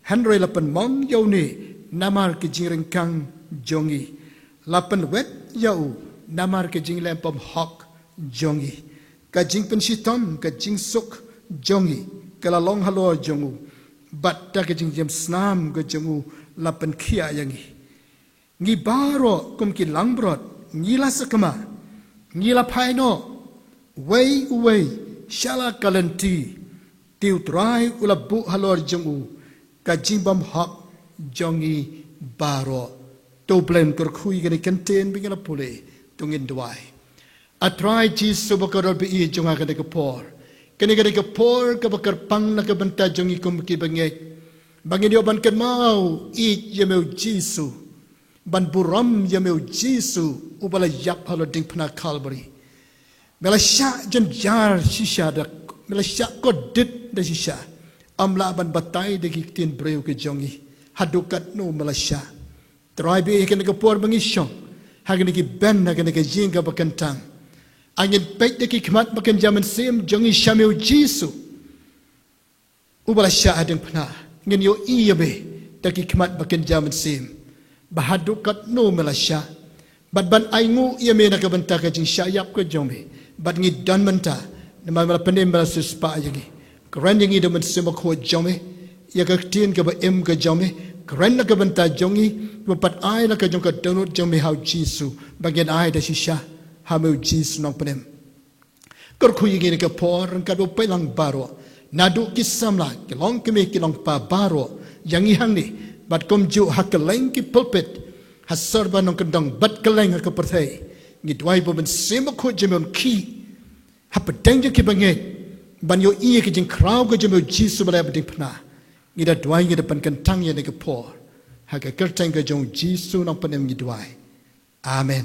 Hynrei la pynmong ïa une namar ka jingryngkang jong ngi, la pynwet ïa u namar ka jingleh bymhok jong ngi. Ka jingpynshitom, ka jingsuk jong ngi ka la long halor jong u, bad da ka jingïam snam ka jong u la pynkhiah ïa ngi. Ngi baroh kum ki langbrot ngi la sakma, ngi la phai noh, uwei uwei sha la ka lynti. Te u Trai u la buh halor jong u ka jingbymhok jong ngi baroh. To u Blei un kyrkhu ïa kane ka ktien ba ngi la pule. To ngin duwai. A Trai Jisu ba kordor ba ïeit jong nga, kane ka por, kane, kane ka por kaba kyrpang na ka bynta jong ngi kum ki bangeit, ba ngin ïoh ban kynmaw ïeit ïa me u Jisu, ban burom ïa me u Jisu uba la ïap halor diengphna Kalbari. Me la shah jynjar shisha da, me la shah kordit da shisha. Ym lah ban batai da ki ktien briew ki jong ngi haduh katno me la shah. Trai ba ïeit, ha kane ka por ba ngi shong ha kane ka bynta, ha kane ka ïing kaba kyntang, ngin peit da ki khmat ba kynja mynsiem jong ngi sha me u Jisu uba la shah ha diengphna. Ngin ïohi ïa me da ki khmat ba kynja mynsiem, ba haduh katno me la shah, bad ban ainguh ïa me na ka bynta ka jingshah ïap ka jong me. Bad ngi don mynta namar me la pynim, me la siewspah ïa ngi. Kren ïa ngi da u Mynsiem Bakhuid jong me, ïa ka ktien kaba im ka jong me. Kren na ka bynta jong ngi, bad pat ai la ka jong ka dohnud jong me ha u Jisu, ba ngin ai da shisha ha me u Jisu Nongpynim. Kyrkhu ïa ngi ha kane ka por ryngkat bad u paidlang baroh, naduh ki samla, ki longkmie ki longkpa baroh ïa ngi hangne, bad kumjuh ha kylleng ki pulpit, ha sor ba nongkyndong bad kylleng ha ka pyrthei. Ngi duwai ba u Mynsiem Bakhuid jong me un khih hapdeng jong ki bangeit, ban ïohi ïa ka jingkhraw ka jong me u Jisu ba la ïap ha diengphna. Ngi da duwai, ngi da pynkyntang ïa kane ka por ha ka kyrteng ka jong u Jisu Nongpynim ngi duwai. Amen.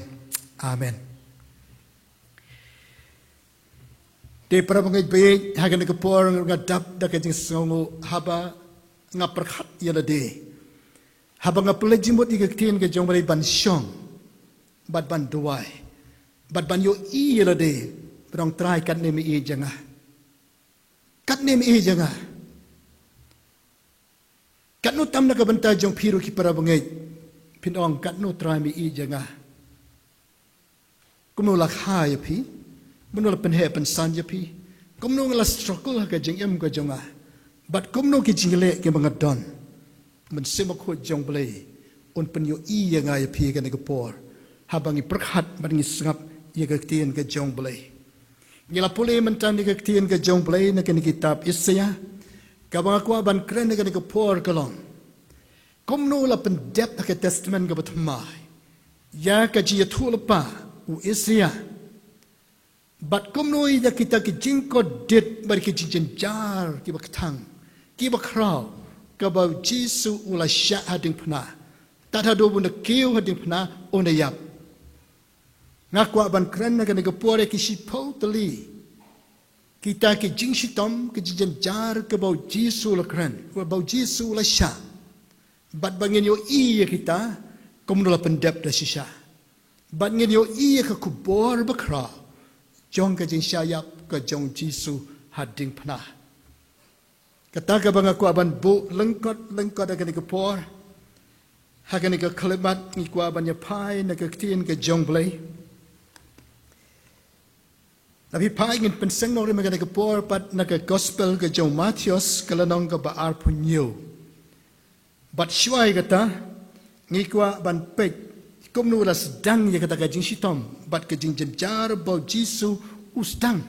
Amen. Te para bangeit ba ïeit, ha kane ka por nga dap da ka jingsngewnguh haba nga pyrkhat ïa lade, haba nga pynleit jingmut ïa ka ktien ka jong u Blei ban shong bad ban duwai bad ban ïohi ïa lade, ba ong Trai, katne me ïeit ïa nga. Katne me ïeit ïa nga. Katno tam na ka bynta jong phi ruh ki para bangeit, Phin ong, katno Trai me ïeit ïa nga? Kumno la kha ïa phi? Kumno la pynheh pynsan ïa phi? Kumno nga la struggle ha ka jingim ka jong nga? Bad kumno ki jingleh kiba nga don? Mynsiem Bakhuid jong U Blei un pynïohi ïa nga ïa phi ha kane ka por, haba ngi pyrkhat bad ngi sngap ïa ka ktien ka jong U Blei. Ngi la pule mynta ïa ka ktien ka jong U Blei na kane ka kitab Isaïah. Kaba nga kwah ban kren ha kane ka por ka long, kumno la pyndep ha ka Testament kaba Thymmai ïa ka jingïathuhlypa u Isaïah, bad kumno ïa kita ki jingkordit bad ki jingjynjar kiba kthang, kiba khraw, kaba U Jisu u la shah ha diengphna. Tad haduh ba un da kiew ha diengphna, un da ïap. Nga kwah ban kren ha kane ka por ïa ki shiphew tylli kita ki jingshitom, ki jingjynjar kaba U Jisu u la kren, kaba U Jisu u la shah. Bad ba ngin ïohi ïa kita kumno la pyndep da shisha. Bad ngin ïohi ïa ka khubor bakhraw jong ka jingshah ïap ka jong U Jisu ha diengphna. Kata kaba nga kwah ban buh lyngkot lyngkot ha kane ka por, ha kane ka khyllipmat, ngi kwah ban ïaphai na ka ktien ka jong U Blei. Lada phi phai, ngin pynseng nongrim ha kane ka por pat na ka Gospel ka jong u Mathaios, ka lynnong kaba arphew hynñiew. Bad shuwa ïa kata, ngi kwah ban peit kumno la sdang ïa kata ka jingshitom bad ka jingjynjar ba U Jisu u sdang,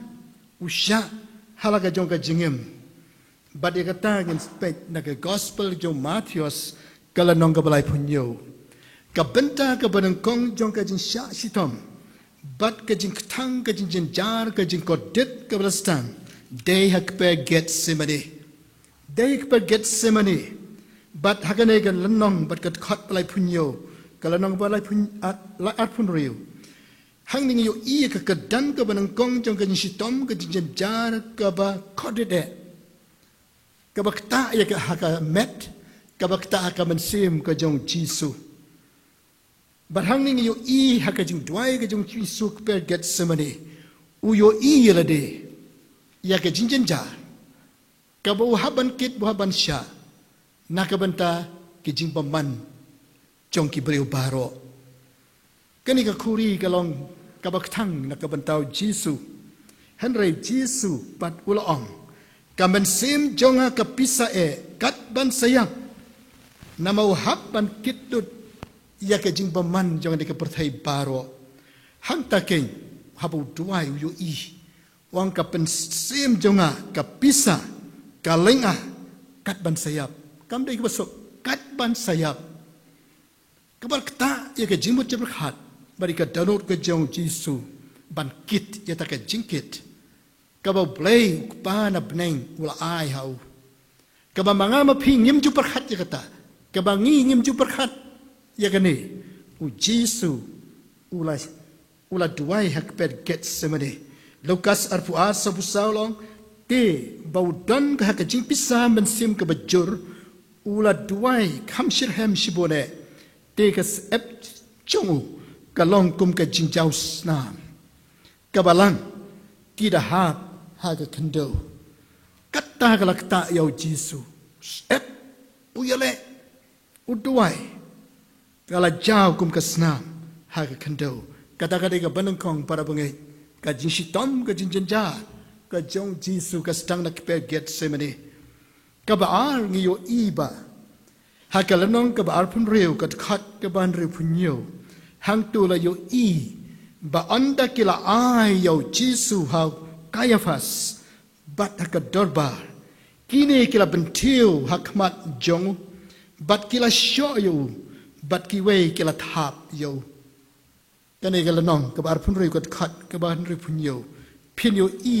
u shah ha la ka jong ka jingim. Bad ïa kata ngin peit na ka Gospel jong u Mathaios, ka lynnong kaba laiphew hynñiew. Ka bynta kaba nyngkong jong ka jingshah shitom bad ka jingkthang, ka jingjynjar, ka jingkordit kaba la sdang, dei ha kper Gethsemane. Dei ha kper Gethsemane. Bad ha kane ka lynnong bad ka dkhot ba laiphew hynñiew, ka lynnong ba laiphew hynñiew, ah, la arphew hynriew, hangne ngi ïohi ïa ka kyrdan kaba nyngkong jong ka jingshitom, ka jingjynjar kaba kordit eh, kaba ktah ïa ka ha ka met, kaba ktah ha ka mynsiem ka jong U Jisu. Bad hangne ngi ïohi ha ka jingduwai ka jong U Jisu ha kper Gethsemane, u ïohi ïa lade ïa ka jingjynjar kaba u hap ban kit, u hap ban shah na ka bynta ki jingbymman jong ki briew baroh. Kane ka khuri ka long kaba kthang na ka bynta U Jisu. Hynrei U Jisu pat u la ong, ka mynsiem jong nga ka pisa eh, kat ban sa ïap. Namar u hap ban kit lut ïa ka jingbymman jong kane ka pyrthei baroh. Hangta keiñ, haba u duwai u ïohi, u ong, ka mynsiem jong nga ka pisa, ka lynga, kat ban sa ïap. Kam dei kaba suk, kat ban sa ïap. Kaba ktah ïa ka jingmut jingpyrkhat bad ïa ka dohnud ka jong U Jisu ban kit ïa kata ka jingkit kaba U Blei U Kpa na bneng u la ai ha u. Kaba ma nga ma phi ngim ju pyrkhat ïa kata. Kaba ngi ngim ju pyrkhat ïa kane. U Jisu u la, u la duwai ha kper Gethsemane. Lukas arphew ar, sawphew saw, long, te ba u don ka ha ka jingpisa mynsiem kaba jur, u la duwai kham shitrhem shibun eh. Te ka syep jong u ka long kum ka jingjaw snam kaba lang, ki da hap ha ka khyndew. Kata ka la ktah ïa U Jisu. Syep, u ïaleh, u duwai, ka la jaw kum ka snam ha ka khyndew. Kata ka dei kaba nyngkong, para bangeit, ka jingshitom, ka jingjynjar ka jong U Jisu ka sdang na kper Gethsemane. Kaba ar, ngi ïohi ba ha ka lynnong kaba arphew hynriew, ka dkhot kaba hynriewphew hynñiew, hangto la ïohi ba ynda ki la ai ïa U Jisu ha u Kaiaphas bad ha ka dorbar, kine ki la bynthiew ha khmat jong u, bad ki la shoh ïa u, bad kiwei ki la thap ïa u. Kane ka lynnong kaba arphew hynriew, ka dkhot kaba hynriewphew hynñiew. Phin ïohi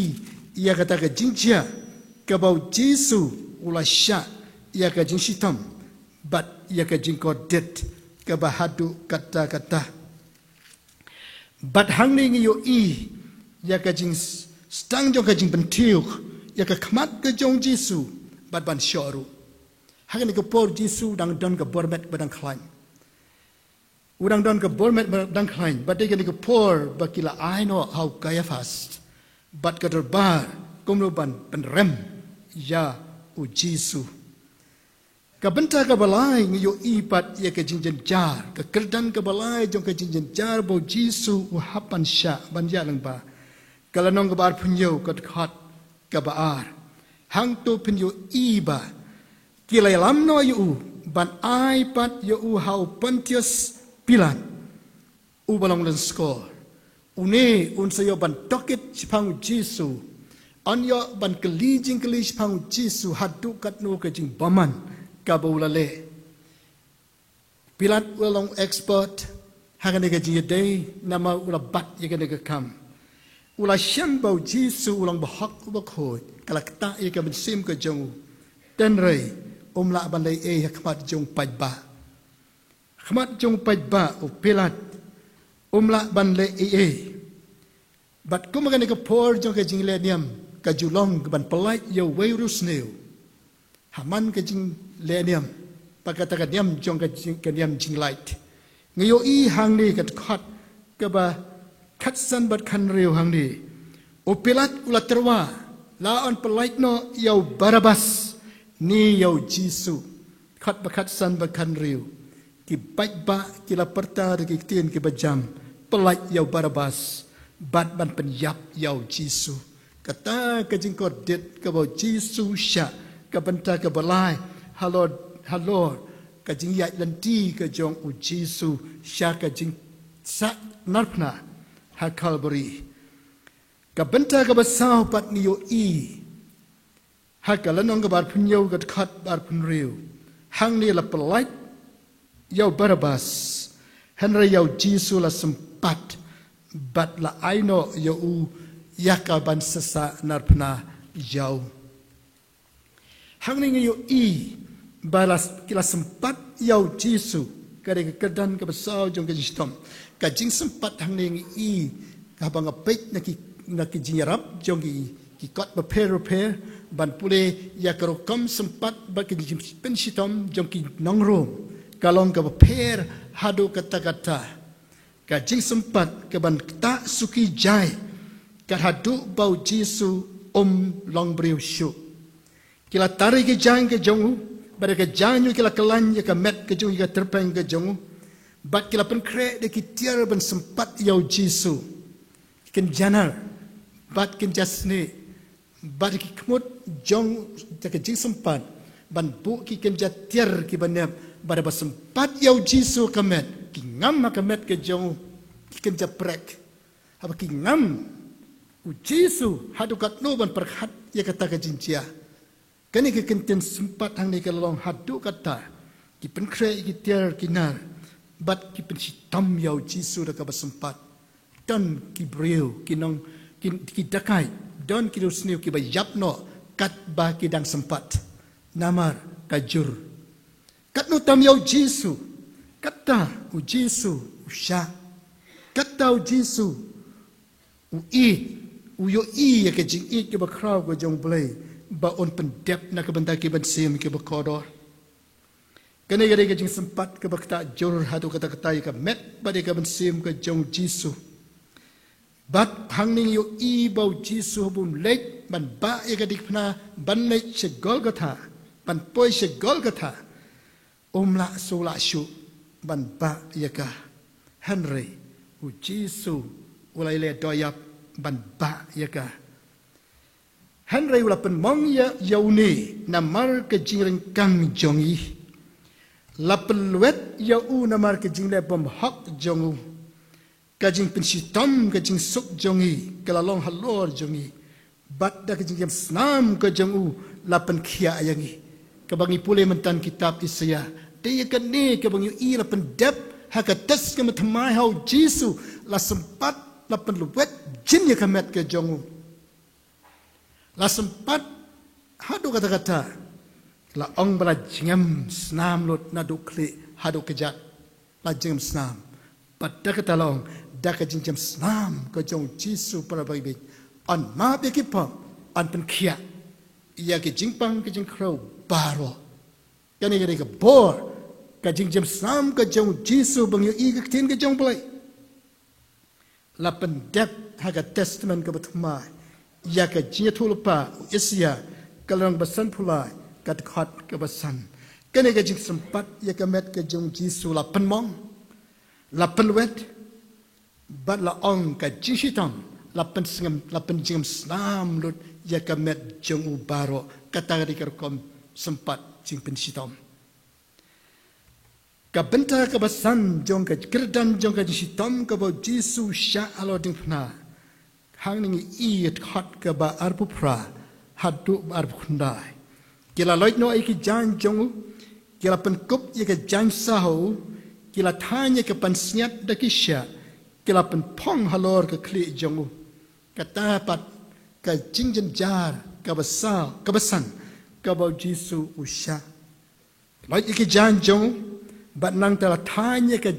ïa kata ka jingjia kaba U Jisu u la shah ïa ka jingshitom bad ïa ka jingkordit kaba haduh katta katta. Bad hangne ngi ïohi ïa ka jing s-, sdang jong ka jingbynthiew ïa ka khmat ka jong U Jisu bad ban shoh ruh. Ha kane ka por U Jisu u dang don ka bor met ba dang khlaiñ. U dang don ka bor met ba dang khlaiñ, bad dei kane ka por ba ki la ai noh ha u Kaiaphas bad ka dorbar kumno ban pynrem ïa U Jisu. Ka bynta kaba lai ngi ïohi pat ïa ka jingjynjar, ka kyrdan kaba lai jong ka jingjynjar ba u Jisu u hap ban shah ban ïaid lyngba. Ka lynnong kaba arphew ka dkhot kaba ar. Hangto phin ïohi ba ki la ïalam noh ïa u ban ai pat ïa u ha u Pontius Pilat, uba long lynskor. Une un sa ïoh ban tohkit shaphang u Jisu. Un ïoh ban kylli jingkylli shaphang u Jisu haduh katno ka jingbymman kaba u la leh. Pilat u la long expert ha kane ka jingïadei namar u la bat ïa kane ka kam. U la shem ba u Jisu u long bahok uba khuid, ka la ktah ïa ka mynsiem ka jong u. Hynrei um lah ban leh ei ha khmat jong u paidbah. Khmat jong u paidbah u Pilat um lah ban leh ei ei. Bad kum kane ka por jong ka jingleh niam ka ju long ka ban pyllait ïa uwei u riewsniew ha man ka jingleh niam, bad kata ka niam jong ka jing, ka niam jinglait. Ngi ïohi hangne ka dkhot kaba khatsan bad khathynriew hangne. U Pilat u la tyrwa, la un pyllait noh ïa u Barabas ne ïa u Jisu. Dkhot ba khatsan bad khathynriew. Ki paidbah ki la pyrta da ki ktien kiba jam, pyllait ïa u Barabas bad ban pynïap ïa u Jisu. Kata ka jingkordit kaba u Jisu u shah, ka bynta kaba lai halor, halor ka jingïaid lynti ka jong u Jisu sha ka jingsah narphna ha Kalbari. Ka bynta kaba saw pat ngi ïohi ha ka lynnong kaba arphew ka dkhot ba arphew hynriew. Hangne la pyllait ïa u Barabas, hynrei ïa u Jisu la sympat bad la ai noh ïa u ïa ka ban sa sah narphna ïa u. Hangne ngi ïohi ba la, ki la sympat ïa u Jisu. Ka dei ka kyrdan kaba saw jong ka jingshitom. Ka jingsympat hangne ngi i, haba nga peit na ki, na ki jingïarap jong ki, ki kot bapher bapher, ban pule ïa ka rukom sympat bad ka jingpynshitom jong ki nong Rom, ka long kaba pher haduh katta katta. Ka jingsympat ka ban ktah suki jaiñ, kat haduh ba u Jisu um long briew shuh. Ki la tar ïa ki jaiñ ka jong u, bad ïa ka jaiñ u ki la kyllaiñ ïa ka met ka jong u, ïa ka tyrpeng ka jong u. Bad ki la pynkhreh da ki tiar ban sympat ïa u Jisu. Kin ja nar, bad kin ja snieh, bad ki khmut jong, da ka jingsympat ban buh ki kynja tiar kiba nep, bad haba sympat ïa u Jisu ha ka met, ki ngam ha ka met ka jong u ki kynja prek. Haba ki ngam u Jisu haduh katno ban pyrkhat ïa kata ka jingjia. Kane ka kyntien sympat hangne ka la long haduh katta, ki pynkhreh ïa ki tiar ki nar, bad ki pynshitom ïa u Jisu da kaba sympat. Don ki briew, ki nong, ki, ki dakaid, don ki riewsniew kiba ïap noh katba ki dang sympat. Namar ka jur. Katno tam ïa u Jisu, kata u Jisu u shah. Kata u Jisu u ïeit, u ïohi ïa ka jingïeit kaba khraw ka jong u Blei, ba un pyndep na ka bynta ki mynsiem kiba kordor. Kane ka dei ka jingsympat kaba ktah jur haduh katta katta ïa ka met bad ïa ka mynsiem ka jong u Jisu. Bad hangne ngi ïohi ba u Jisu haba un leit ban bah ïa ka diengphna, ban leit sha Golgotha, ban poi sha Golgotha, um lah shuh lah shuh ban bah ïa ka. Hynrei u Jisu u la ïaleh dohïap ban bah ïa ka. Hynrei u la pynmong ïa, ïa une namar ka jingryngkang jong ngi. La pynlwet ïa u namar ka jingleh bymhok jong u. Ka jingpynshitom, ka jingsuk jong ngi ka la long halor jong ngi. Bad da ka jingjem snam ka jong u la pynkhiah ïa ngi. Kaba ngi pule mynta kitab Isaïah, dei ïa kane kaba ngi ïohi la pyndep ha ka testament thymmai ha u Jisu, la sympat, la pynlwet jin ïa ka met ka jong u. La sympat haduh katta katta. La ong ba la jingjem snam lut naduh khlieh haduh kjat. La jingjem snam. Bad da kata la ong, da ka jingjem snam ka jong u Jisu para bangeit, yn map ïa ki pop, yn pynkhiah ïa ki jingpang ki jingkhrew baroh. Kane ka dei ka bor ka jingjem snam ka jong u Jisu ba ngi ïohi ha ka ktien ka jong u Blei. La pyndep ha ka testament kaba thymmai ïa ka jingïathuhlypa u Isaïah, ka lynnong ba sanphew lai, ka dkhot kaba san. Kane ka jingsympat ïa ka met ka jong u Jisu la pynmong, la pynwet, bad la ong ka jingshitom, la pynsngem, la pynjingem snam lut ïa ka met jong u baroh. Kata ka dei ka rukom sympat jingpynshitom. Ka bynta kaba san jong ka kyrdan jong ka jingshitom kaba u Jisu shah halor diengphna. Hangne ngi i ïa ka dkhot kaba arphew phra haduh ba arphew khyndai. Ki la loit noh ïa ki jaiñ jong u, ki la pynkup ïa ka jaiñ saw ha u, ki la thaiñ ïa ka pansngiat da ki shiah, ki la pynphong halor ka khlieh jong u. Kata pat ka jingjynjar kaba saw, kaba san, kaba u Jisu u shah. Loit ïa ki jaiñ jong u, bad nangta la thaiñ ïa ka,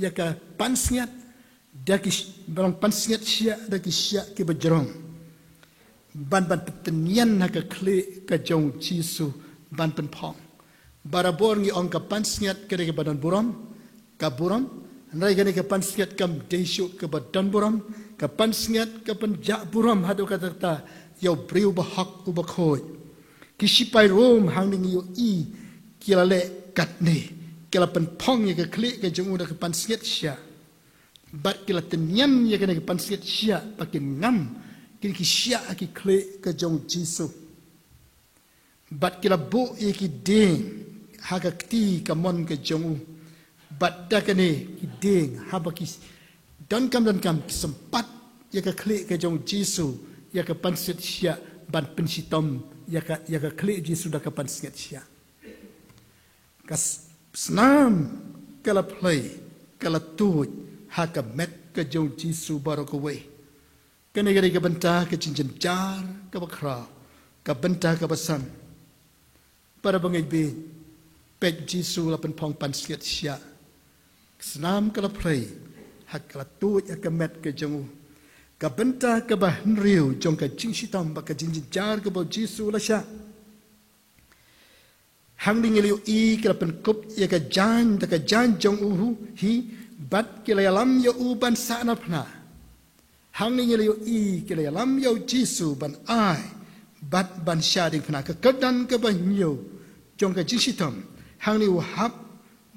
ïa ka pansngiat da ki sh-, ban long pansngiat shiah da ki shiah kiba jrong. Ban, ban pyntynñian ha ka khlieh ka jong u Jisu ban pynphong. Barabor ngi ong ka pansngiat ka dei kaba don burom, ka burom. Hynrei kane ka pansngiat kam dei shuh kaba don burom, ka pansngiat ka pynjah burom haduh katta ïa u briew bahok uba khuid. Ki shipai Rom hangne ngi ïohi ki la leh katne, ki la pynphong ïa ka khlieh ka jong u da ka pansngiat shiah. Bad ki la tynñian ïa kane ka pansngiat shiah ba kin ngam kine ki shiah ha ki khlieh ka jong u Jisu. Bad ki la buh ïa ki dieng ha ka kti kamon ka jong u. Bad da kane ki dieng haba ki donkam donkam ki sympat ïa ka khlieh ka jong u Jisu, ïa ka pansngiat shiah ban pynshitom ïa ka, ïa ka khlieh Jisu da ka pansngiat shiah. Ka s-, snam ka la phlei, ka la tuid ha ka met ka jong u Jisu baroh kawei. Kane ka dei ka bynta ka jingjynjar kaba khraw, ka bynta kaba san. Para bangeit, peit, u Jisu la pynphong pansngiat shiah. Snam ka la phlei, ha ka la tuid ha ka met ka jong u. Ka bynta kaba hynriew jong ka jingshitom bad ka jingjynjar kaba u Jisu u la shah. Hangne ngi la ïohi ki la pynkup ïa ka jaiñ da ka jaiñ jong u hi, bad ki la ïalam ïa u ban sahnarphna. Hangne ngi la ïohi ki la ïalam ïa u Jisu ban ai bad ban shah diengphna. Ka kyrdan kaba hynñiew jong ka jingshitom, hangne u hap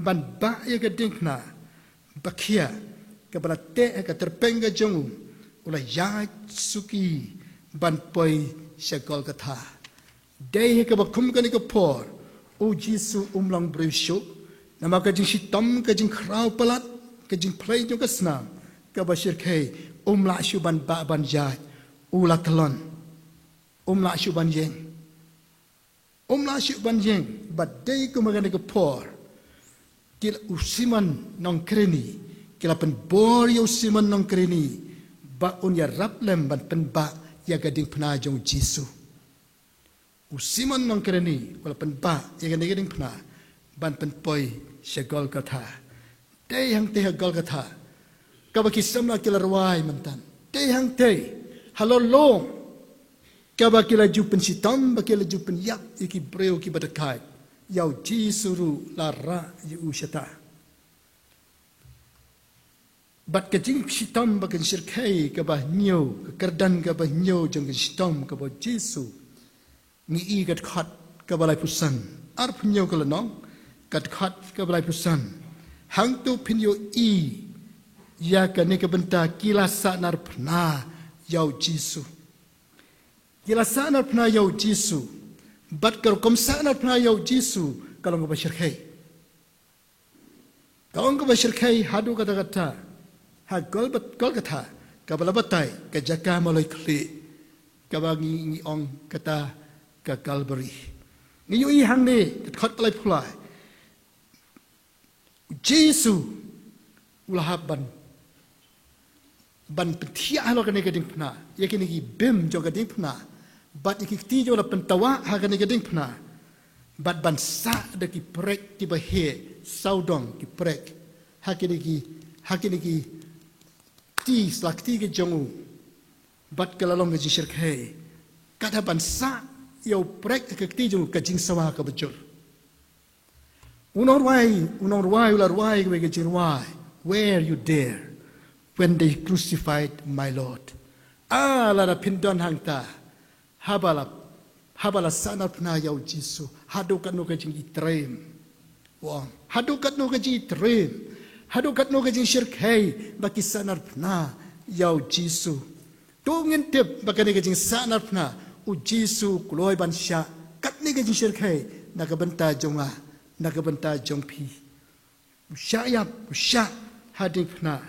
ban bah ïa ka diengphna ba khia kaba la teh ha ka tyrpeng ka jong u, u la ïaid suki ban poi sha Golgotha. Dei ha kaba kum kane ka por u Jisu um long briew shuh, namar ka jingshitom, ka jingkhraw palat, ka jingphlei jong ka snam kaba shyrkhei, um lah shuh ban bah ban ïaid, u la tyllon. Um lah shuh ban ïeng. Um lah shuh ban ïeng, bad dei kum ha kane ka por ki la, u Simon nong Kireni, ki la pynbor ïa u Simon nong Kireni ba un ïarap lem ban pynbah ïa ka diengphna jong u Jisu. U Simon nong Kireni u la pynbah ïa kane ka diengphna ban pynpoi sha Golgotha. Dei hangtei ha Golgotha kaba ki samla ki la rwai mynta. Dei hangtei halor long kaba ki la ju pynshitom, ba ki la ju pynïap ïa ki briew kiba dakaid ïa u Jisu ruh, la rah ïa u shata. Bad ka jingshitom bad ka jingshyrkhei kaba hynñiew, ka kyrdan kaba hynñiew jong ka jingshitom kaba u Jisu, ngi i ka dkhot kaba laiphew san. Arphew hynñiew ka lynnong, ka dkhot kaba laiphew san. Hangto phin ïohi ïa kane ka bynta, ki la sahnarphna ïa u Jisu. Ki la sahnarphna ïa u Jisu. Bad ka rukom sahnarphna ïa u Jisu ka long kaba shyrkhei. Ka long kaba shyrkhei haduh katta katta ha Golbat-, Golgotha, kaba la batai ka jaka maloi khlieh, kaba ngi, ngi ong kata ka Kalbari. Ngi ïohi hangne ka dkhot ka laiphew lai, u Jisu u la hap ban, ban pynthiah halor kane ka diengphna, ïa kine ki bim jong ka diengphna, bad ïa ki kti jong u la pyntawah ha kane ka diengphna, bad ban sah da ki prek kiba heh, sawdong ki prek ha kine ki, ha kine ki kti, sla kti ki jong u, bad ka la long ka jingshyrkhei. Kata ban sah ïa u prek ha ka kti jong u, ka jingsawa kaba jur. U nongrwai, u nongrwai u la rwai kawei ka jingrwai, "Were you there when they crucified my Lord?" Ah, lada phin don hangta haba la, haba la sahnarphna ïa u Jisu, haduh katno ka jingitriem. Haduh katno ka jingtrei, haduh katno ka jingshyrkhei ba ki sahnarphna ïa u Jisu. To ngin tip ba kane ka jingsah narphna u Jisu u kloi ban shah katne ka jingshyrkhei na ka bynta jong nga, na ka bynta jong phi. U shah ïap, u shah ha diengphna.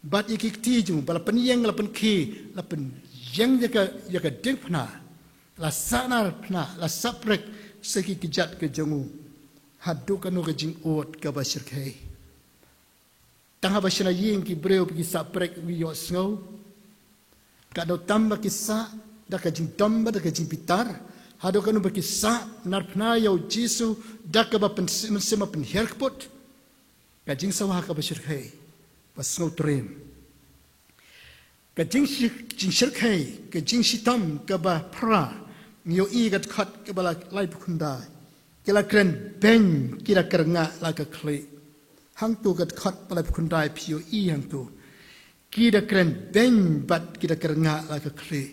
Bad ïa ki kti jong u ba la pynïeng, la pynkhie, la pynïeng ïa ka, ïa ka diengphna. La sahnarphna, la sahprek sa ki kjat ka jong u. Haduh katno ka jingud kaba shyrkhei. Tang haba shna ïing ki briew ba ki sahprek ïohsngew. Katno tam ba ki sah da ka jingdom bad da ka jingbitar. Haduh katno ba ki sahnarphna ïa u Jisu da kaba pynsim, mynsiem pynhiar kput. Ka jingsawa kaba shyrkhei, ba sngewtriem. Ka jingshi-, jingshyrkhei, ka jingshitom kaba phra, ngi ïohi ka dkhot kaba la laiphew khyndai. Ki la kren beiñ, ki da kyrngah la ka khlieh. Hangto ka dkhot ba laiphew khyndai phi ïohi hangto. Ki da kren beiñ bad ki da kyrngah la ka khlieh.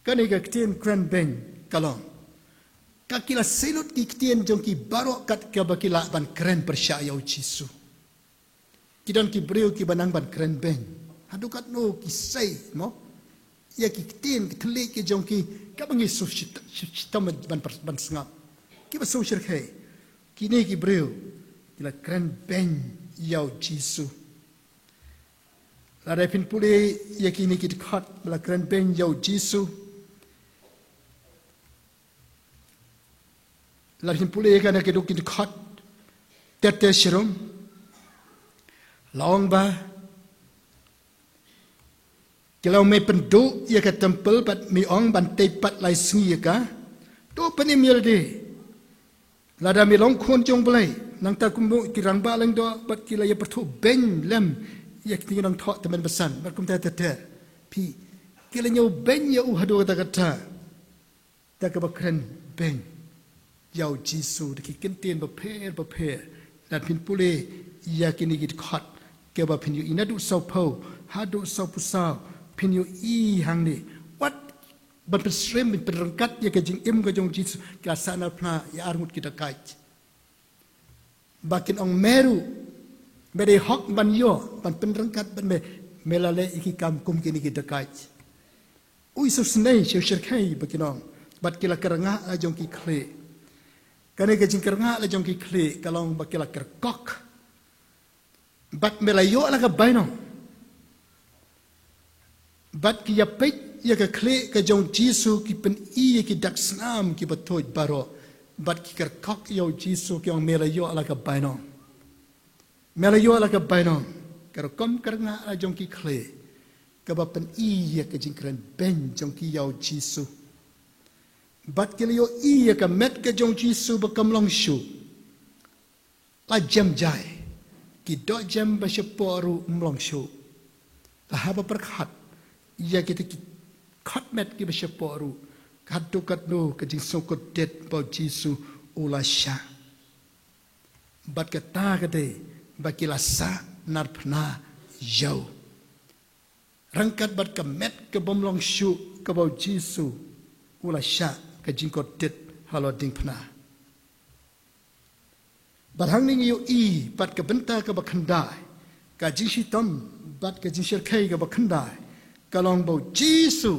Kane ka ktien kren beiñ ka long, ka ki la sei lut ki ktien jong ki baroh kat kaba ki lah ban kren pyrshah ïa u Jisu. Ki don ki briew kiba nang ban kren beiñ. Haduh katno ki sei, mo? Ïa ki ktien ki thylliej ki jong ki kaba ngi shu shit-, shit-, shitom ban per-, ban sngap. Kiba shu shyrkhei. Kine ki briew ki la kren beiñ ïa u Jisu. Lada phin pule ïa kine ki dkhot ba la kren beiñ ïa u Jisu. Lada phin pule ïa kane ki dkhot ter ter shirom. La ong ba ki la ong, me pynduh ïa ka temple bad me ong ban tei pat lai sngi ïa ka. To pynim ïa lade. Lada me long khun jong u Blei, nangta kumno ki rangbah lyngdoh bad ki la ïa pyrthuh beiñ lem ïa ki nongthoh tymmen basan bad kumta ter ter. Phi, ki la ñiew beiñ ïa u haduh katta katta. Da kaba kren beiñ ïa u Jisu da ki kyntien bapher bapher. Lada phin pule ïa kine ki dkhot kaba phin ïohi naduh sawphew haduh sawphew saw, phin ïohi hangne. Wat ban pynsyriem, ban pynryngkat ïa ka jingim ka jong u Jisu, ki la sahnarphna ïa arngut ki dakait. Ba kin ong, me ruh me dei hok ban ïoh, ban pynryngkat bad me, me la leh ïa ki kam kum kine ki dakait. U isynei sha u shyrkhei ba kin ong, bad ki la kyrngah la jong ki khlieh. Kane ka jingkyrngah la jong ki khlieh ka long ba ki la kyrkok. Bad me la ïoh la ka bainong. Bad ki ïa peit ïa ka khlieh ka jong u Jisu, ki pyni ïa ki dak snam kiba tuid baroh. Bad ki kyrkok ïa u Jisu, ki ong, me la ïoh la ka bainong. Me la ïoh la ka bainong. Ka rukom kyrngah la jong ki khlieh kaba pyni ïa ka jingkren beiñ jong ki ïa u Jisu. Bad ki la ïohi ïa ka met ka jong u Jisu ba kam long shuh. La jem jai. Ki doh jem ba shapoh ruh ym long shuh. La haba pyrkhat ïa kita ki khot met kiba shapoh ruh, katno katno ka jingsngewkordit ba u Jisu u la shah. Bad kata ka dei ba ki la sahnarphna ïa u. Ryngkat bad ka met kabym long shuh kaba u Jisu u la shah, ka jingkordit halor diengphna. Bad hangne ngi ïohi bad ka bynta kaba khyndai, ka jingshitom bad ka jingshyrkhei kaba khyndai, ka long ba u Jisu,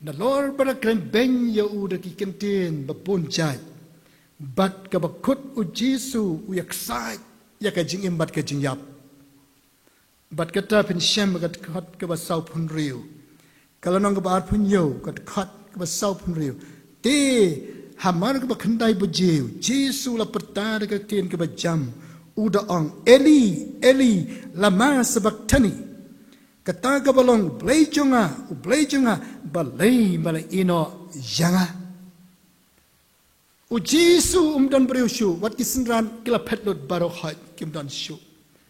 nalor ba la kren beiñ ïa u da ki kyntien ba bun jait, bad kaba kut u Jisu u ïaksaid ïa ka jingim bad ka jingïap. Bad kata phin shem ka dkhot kaba sawphew hynriew. Ka lynnong kaba arphew hynñiew, ka dkhot kaba sawphew hynriew. Te hamar kaba khyndai baje u Jisu u la pyrta da ka ktien kaba jam, u da ong, Eli, Eli, lama sabakthani? Kata kaba long, U Blei jong nga, U Blei jong nga, balei me la ïehnoh ïa nga? U Jisu um don briew shuh, wat ki synran ki la phet lut baroh khoit, kim don shuh.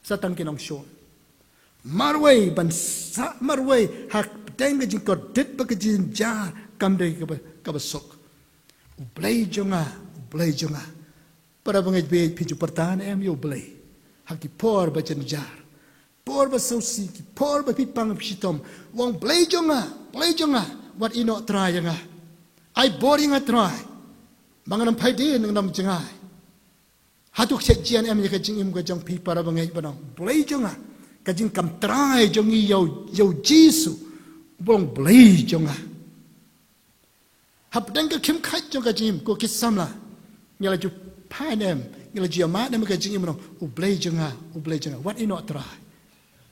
Sa tang ki nongshun. Marwei ban sah marwei ha pdeng ka jingkordit bad ka jingjynjar, kam dei kaba, kaba suk. U Blei jong nga, U Blei jong nga. Para bangeit, phi ju pyrta ne em ïa U Blei ha ki por ba jynjar? Por ba sngewsih, ki por ba phi pang phi shitom, u ong, Blei jong nga, Blei jong nga, wat ïehnoh Trai ïa nga. Ai bor ïa nga Trai. Ba ngan ym phai dien, ngan ym jngai. Hato ka shet jian em ïa ka jingim ka jong phi para bangeit ba nong? Blei jong nga. Ka jingkam trai jong ngi ïa u, ïa u Jisu. Ba long Blei jong nga. Hapdeng ka khim khat jong ka jingim ko ki samla. Ngi la ju phan em, ngi la ju ïa mad em ka jingim nong. U Blei jong nga, u Blei jong nga. Wat ïehnoh Trai.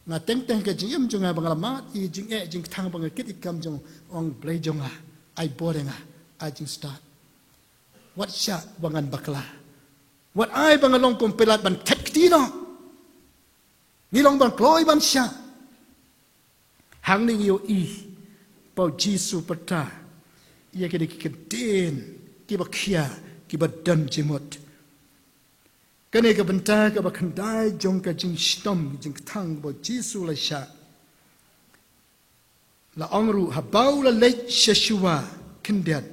Nga teng teng ka jingim jong nga ba nga la mad ïa jingeh jingkthang ba nga kit ïa ka kam jong, ong Blei jong nga. Ai bor ïa nga, ai jingstad. Wat shah ba ngan bakla. Wat ai ba nga long kum Pilat ban thet kti noh. Ngi long ban kloi ban shah. Hangne ngi ïohi ba u Jisu pyrta ïa kine ki kyntien kiba khia, kiba don jingmut. Kane ka bynta kaba khyndai jong ka jingshitom jingkthang ba u Jisu la shah. La ong ruh, haba u la leit sha shuwa khyndiat,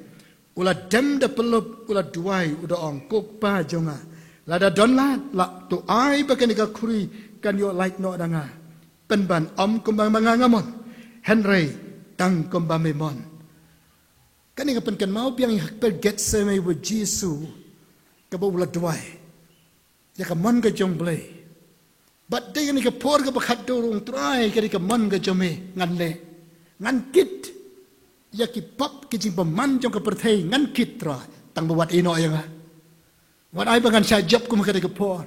u la dem da pyllup, u la duwai, u da ong, Ko Kpa jong nga, lada don lad, la to ai ba kane ka khuri kan ïoh lait noh da nga. Pynban ym kumba ma nga nga mon, hynrei tang kumba me mon. Kane ka pynkynmaw biang ïa ka kper Getsemane ba u Jisu kaba u la duwai ïa ka mon ka jong u Blei. Bad dei kane ka por kaba khatduh ruh, ong Trai, kane ka mon ka jong me ngan leh. Ngan kit ïa ki pop ki jingbymman jong ka pyrthei, ngan kit Trai. Tang ba wat ïehnoh ïa nga. Wat ai ba ngan shah jop kum ha kane ka por.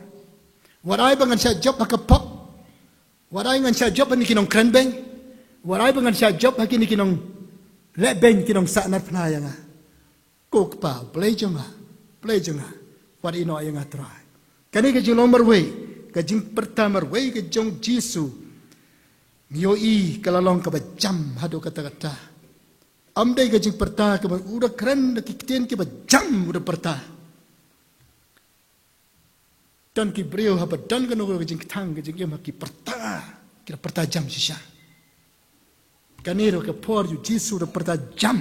Wat ai ba ngan shah jop ha ka pop. Wat ai ngan shah jop ha kine ki nongkren beiñ. Wat ai ba ngan shah jop ha kine ki nongleh beiñ, ki nongsah narphna ïa nga. Ko Kpa, Blei jong nga, Blei jong nga, wat ïehnoh ïa nga Trai. Kane ka jinglong marwei, ka jingpyrta marwei ka jong u Jisu, ngi ïohi ka la long kaba jam haduh katta katta. Ym dei ka jingpyrta kaba u da kren da ki ktien kiba jam u da pyrta. Don ki briew haba don kano kano ka jingkthang ka jingim ha ki pyrta, ki da pyrta jam shisha. Kane ruh ka por u Jisu da pyrta jam.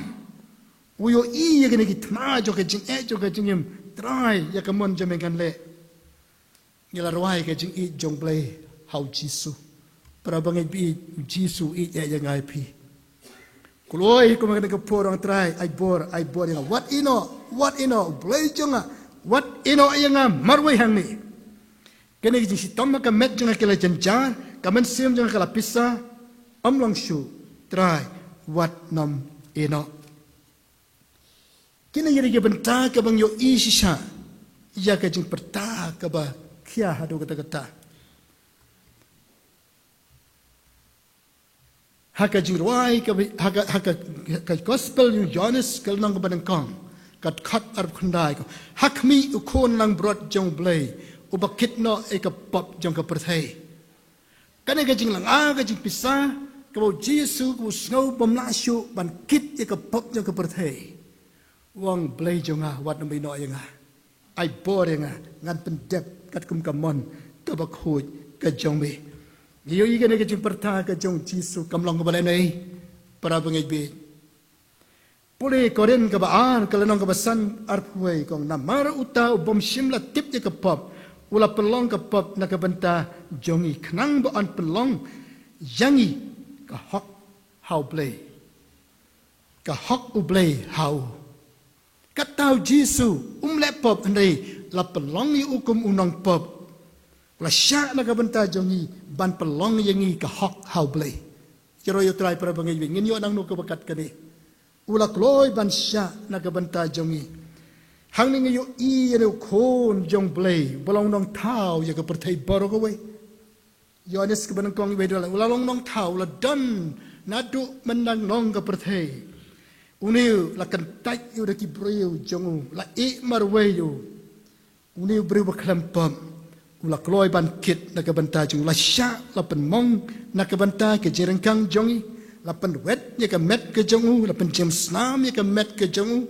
U ïohi ïa kine ki thma jong ka jingeh jong ka jingim, Trai, ïa ka mon jong me ngan leh. Ngi la rwai ka jingïeit jong u Blei ha u Jisu. Para bangeit ba ïeit, u Jisu u ïeit ïa nga ïa phi. Kloi kum ha kane ka por, ong Trai, ai bor, ai bor ïa nga. Wat ïehnoh, wat ïehnoh, u Blei jong nga. Wat ïehnoh ïa nga marwei hangne. Kane ka jingshitom ha ka met jong nga ka la jynjar, ka mynsiem jong nga ka la pisa, ym long shuh, Trai, wat nym ïehnoh. Kine ki dei ki bynta kaba ngi ïohi shisha ïa ka jingpyrta kaba khia haduh katta katta. Ha ka jingrwai kaba, ha ka, ha ka, ha ka gospel u Ïoannis ka lynnong kaba nyngkong, ka dkhot arphew khyndai ka ong, ha khmih u Khun langbrot jong u Blei, uba kit noh ïa ka pop jong ka pyrthei. Kane ka jinglanga ka jingpisa kaba u Jisu kaba u sngew bym lah shuh ban kit ïa ka pop jong ka pyrthei. U ong, Blei jong nga, wat nym ïehnoh ïa nga. Ai bor ïa nga, ngan pyndep katkum ka mon kaba khuid ka jong me. Ngi ïohi kane ka jingpyrta ka jong u Jisu kam long kaba lehnohei, para bangeit ba ïeit. Pule Korinth kaba ar ka lynnong kaba san arphew wei ka ong, namar uta u bym shym la tip ïa ka pop u la pynlong ka pop na ka bynta jong ngi khnang ba yn pynlong ïa ngi ka hok ha u Blei. Ka hok u Blei ha u. Kata u Jisu um leh pop hynrei la pynlong ïa u kum u nongpop. U la shah na ka bynta jong ngi ban pynlong ïa ngi ka hok ha u Blei. Ïaroh ïa u Trai para bangeit, ngin ïoh nangno kaba kat kane. U la kloi ban shah na ka bynta jong ngi. Hangne ngi ïohi ïa une u Khun jong u Blei ba long nongthaw ïa ka pyrthei baroh kawei. Ïoannis kaba nyngkong, wei dei la, u la long nongthaw, u la don naduh mynnyngkong ka pyrthei. Une u la kyntait ïa u da ki briew jong u, la ïeh marwei ïa u. Une u briew ba khlem pop u la kloi ban kit na ka bynta jong u, la shah, la pynmong na ka bynta ka jingryngkang jong ngi, la pynwet ïa ka met ka jong u, la pynjem snam ïa ka met ka jong u.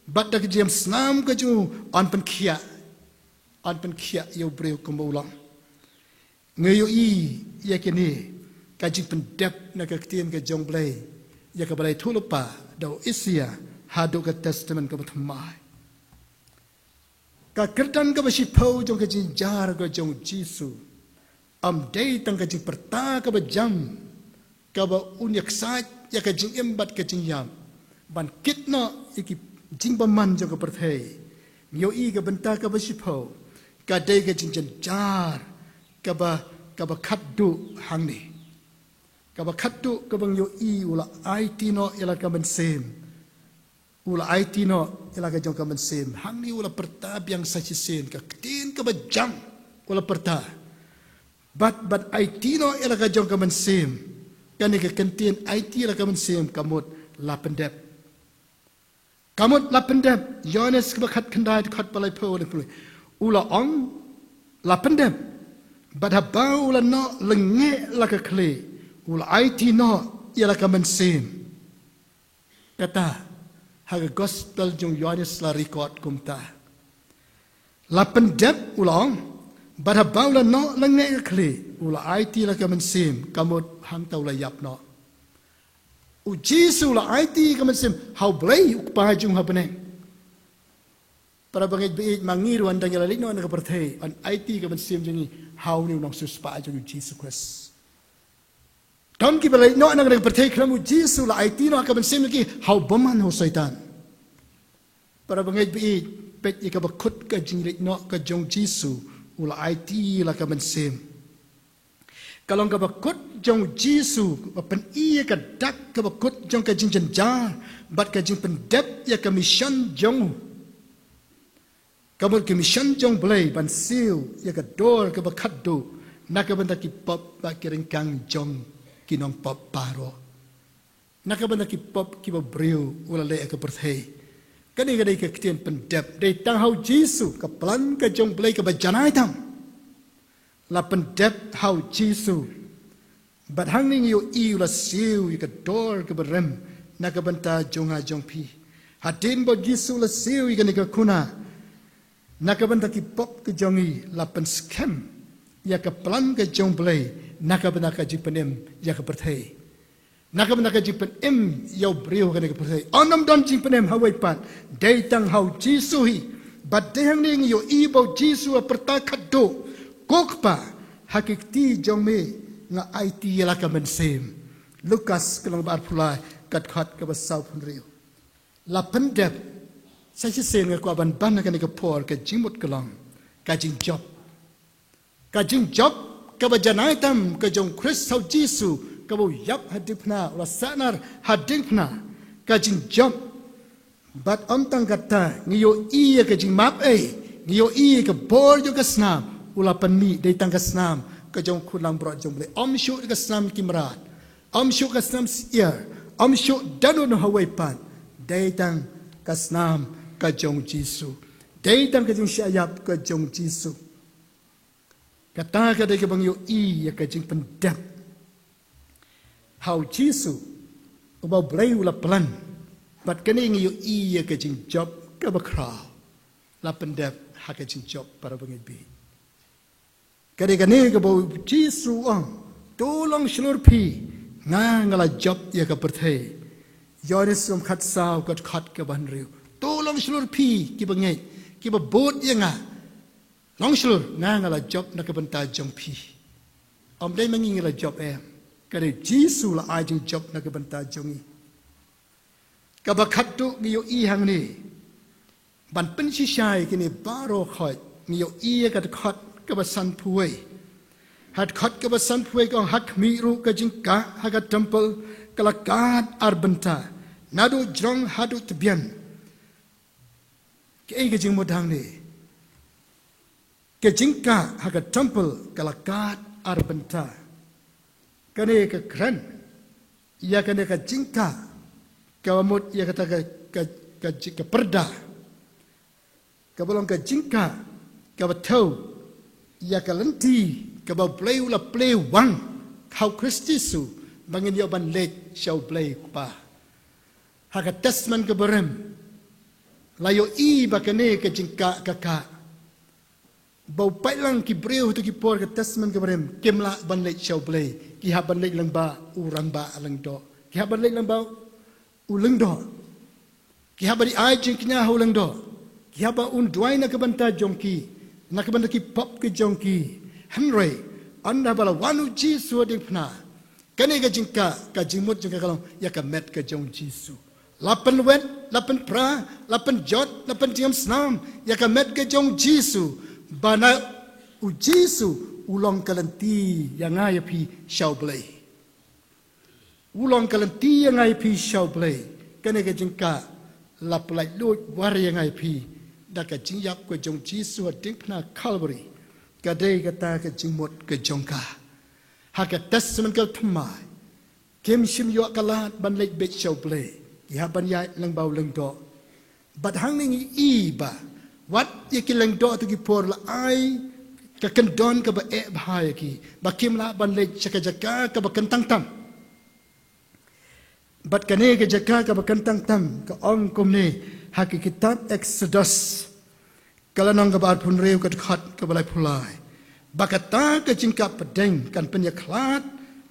Bad da ka jingjem snam ka jong u yn pynkhiah, yn pynkhiah ïa u briew kumba u long. Ngi ïohi ïa kine ka jingpyndep na ka ktien ka jong u Blei ïa kaba la ïathuh lypa da u Isaïah haduh ka Testament kaba thymmai. Ka kyrdan kaba shiphew jong ka jingjynjar ka jong u Jisu ym dei tang ka jingpyrta kaba jam kaba un ïaksaid ïa ka jingim bad ka jingïap ban kit noh ïa ki jingbymman jong ka pyrthei. Ngi ïohi ka bynta kaba shiphew Ka dei ka jingjynjar kaba, kaba khatduh hangne. Kaba khatduh kaba ngi ïohi u la aiti noh ïa la ka mynsiem. U la aiti noh ïa la ka jong ka mynsiem. Hangne u la pyrta biang sa shisien ka ktien kaba jam u la pyrta. Bad, bad aiti noh ïa la ka jong ka mynsiem. Kane ka kyntien aiti ïa la ka mynsiem ka mut la pyndep. Ka mut la pyndep, Ïoannis kaba khatkhyndai dkhot ba laiphew, laiphew. U la ong, la pyndep. Bad haba u la noh lyngngoh la ka khlieh, u la aiti noh ïa la ka mynsiem. Kata, ha ka gospel jong u Ïoannis la record kumta. La pyndep u la ong, bad haba u la noh lyngngoh ka khlieh, u la aiti la ka mynsiem, ka mut hangta u la ïap noh. U Jisu u la aiti ka mynsiem, ha U Blei u Kpa jong u ha bneng. Para bangeit baieit, ma ngi ruh ynda ngi la leit noh na ka pyrthei, yn aiti ka mynsiem jong ngi, ha une u nongsiewspah jong ngi u Jisu Khrist. Don kiba la leit noh na ka pyrthei khlem u Jisu, la aiti noh ka mynsiem jong ki ha u bymman, ha u Soitan. Para bangeit baieit, peit ïa kaba kut ka jingleit noh ka jong u Jisu, u la aiti la ka mynsiem. Ka long kaba kut jong u Jisu, ba pyni ïa ka dak kaba kut jong ka jingjynjar bad ka jingpyndep ïa ka mission jong u. Ka mut ka mission jong U Blei ban siew ïa ka dor kaba khatduh na ka bynta ki pop bad ki ryngkang jong ki nongpop baroh. Na ka bynta ki pop kiba briew u la leh ha ka pyrthei. Kane ka dei ka ktien pyndep, dei tang ha u Jisu, ka plan ka jong U Blei kaba janai tam. La pyndep ha u Jisu. Bad hangne ngi ïohi u la siew ïa ka dor kaba rim na ka bynta jong nga jong phi. Hadien ba u Jisu u la siew ïa kane ka khuna na ka bynta ki pop ka jong ngi, la pynskhem ïa ka plan ka jong U Blei na ka bynta ka jingpynim ïa ka pyrthei. Na ka bynta ka jingpynim ïa u briew ha kane ka pyrthei. Ym don jingpynim ha wei pat, dei tang ha u Jisu hi. Bad dei hangne ngi ïohi ba u Jisu u pyrta khatduh, ko Kpa, ha ki kti jong me nga aiti ïa la ka mynsiem. Lukas ka lynnong ba arphew lai, ka dkhot kaba sawphew hynriew. La pyndep, sa shisien nga kwah ban ban ha kane ka por, ka jingmut ka long ka jingjop. Ka jingjop kaba janai tam ka jong u Khrist ha u Jisu, kaba u ïap ha diengphna, u la sahnarphna ha diengphna. Ka jingjop. Bad ym tang kata, ngi ïohi ïa ka jingmap ei, ngi ïohi ïa ka bor jong ka snam, u la pynmih, dei tang ka snam ka jong u khun langbrot jong U Blei. Ym shuh ka snam ki mrad, ym shuh ka snam syiar, ym shuh da uno uno ha wei pat, dei tang ka snam ka jong u Jisu. Dei tang ka jingshah ïap ka jong u Jisu. Kata ka dei kaba ngi ïohi ïa ka jingpyndep ha u Jisu, uba U Blei u la plan. Bad kane ngi ïohi ïa ka jingjop kaba khraw. La pyndep ha ka jingjop, para bangeit baieit. Ka dei kane kaba u Jisu u ong, to long shlur phi, nga nga la jop ïa ka pyrthei. Ïoannis lynnong khatsaw, ka dkhot kaba hynriew. To long shlur phi kiba ngeit, kiba bud ïa nga. Long shlur, nga nga la jop na ka bynta jong phi. Ym dei ma ngi ngi la jop em. Ka dei Jisu la ai jingjop na ka bynta jong ngi. Kaba khatduh ngi ïohi hangne. Ban pynshisha ïa kine baroh khoit, ngi ïohi ïa ka dkhot kaba sanphew wei. Ha dkhot kaba sanphew wei ka ong, ha khmih ruh ka jingkah ha ka temple ka la kad ar bynta, naduh jrong haduh tbian. Kaei ka jingmut hangne? Ka jingkah ha ka temple ka la kad ar bynta. Kane ka kren ïa kane ka jingkah kaba mut ïa kata ka, ka, ka, ka pyrda. Kaba long ka jingkah kaba thew ïa ka lynti kaba U Blei u la plie wang ha u Khrist Jisu, ba ngin ïoh ban leit sha U Blei Kpa. Ha ka Testament kaba rim la ïohi ba kane ka jingkah ka kah ba u paidlang ki briew ha kito ki por ka Testament kaba rim kim lah ban leit sha U Blei. Ki hap ban leit lyngba u rangbah lyngdoh, ki hap ban leit lyngba u lyngdoh. Ki hap ban ïai jingkñia ha u lyngdoh. Ki hap ban un duwai na ka bynta jong ki, na ka bynta ki pop ka jong ki. Hynrei ynda ba la wan u Jisu ha diengphna, kane ka jingkah, ka jingmut jong ka ka long ïa ka met ka jong u Jisu. La pynwet, la pynpra, la pynjot, la pynjngemsnam ïa ka met ka jong u Jisu. Ba na u Jisu u long ka lynti ïa nga ïa phi sha U Blei. U long ka lynti ïa nga ïa phi sha U Blei. Kane ka jingkah la pyllait luid war ïa nga ïa phi da ka jingïap ka jong U Jisu ha diengphna Calvary. Ka dei kata ka jingmut ka jong ka. Ha ka Testament ka thymmai, kim shym ïoh ka lad ban leit beit sha U Blei, ki hap ban ïaid lyngba u lyngdoh. Bad hangne ngi i ba wat ïa ki lyngdoh to ki por la ai ka kyndon kaba eh bha ïa ki, ba kim lah ban leit sha ka jaka kaba kyntang tam. Bad kane ka jaka kaba kyntang tam ka ong kumne ha ka kitab Exodus, ka lynnong kaba arphew hynriew, ka dkhot kaba laiphew lai, ba kata ka jingkah pdeng kan pynïakhlad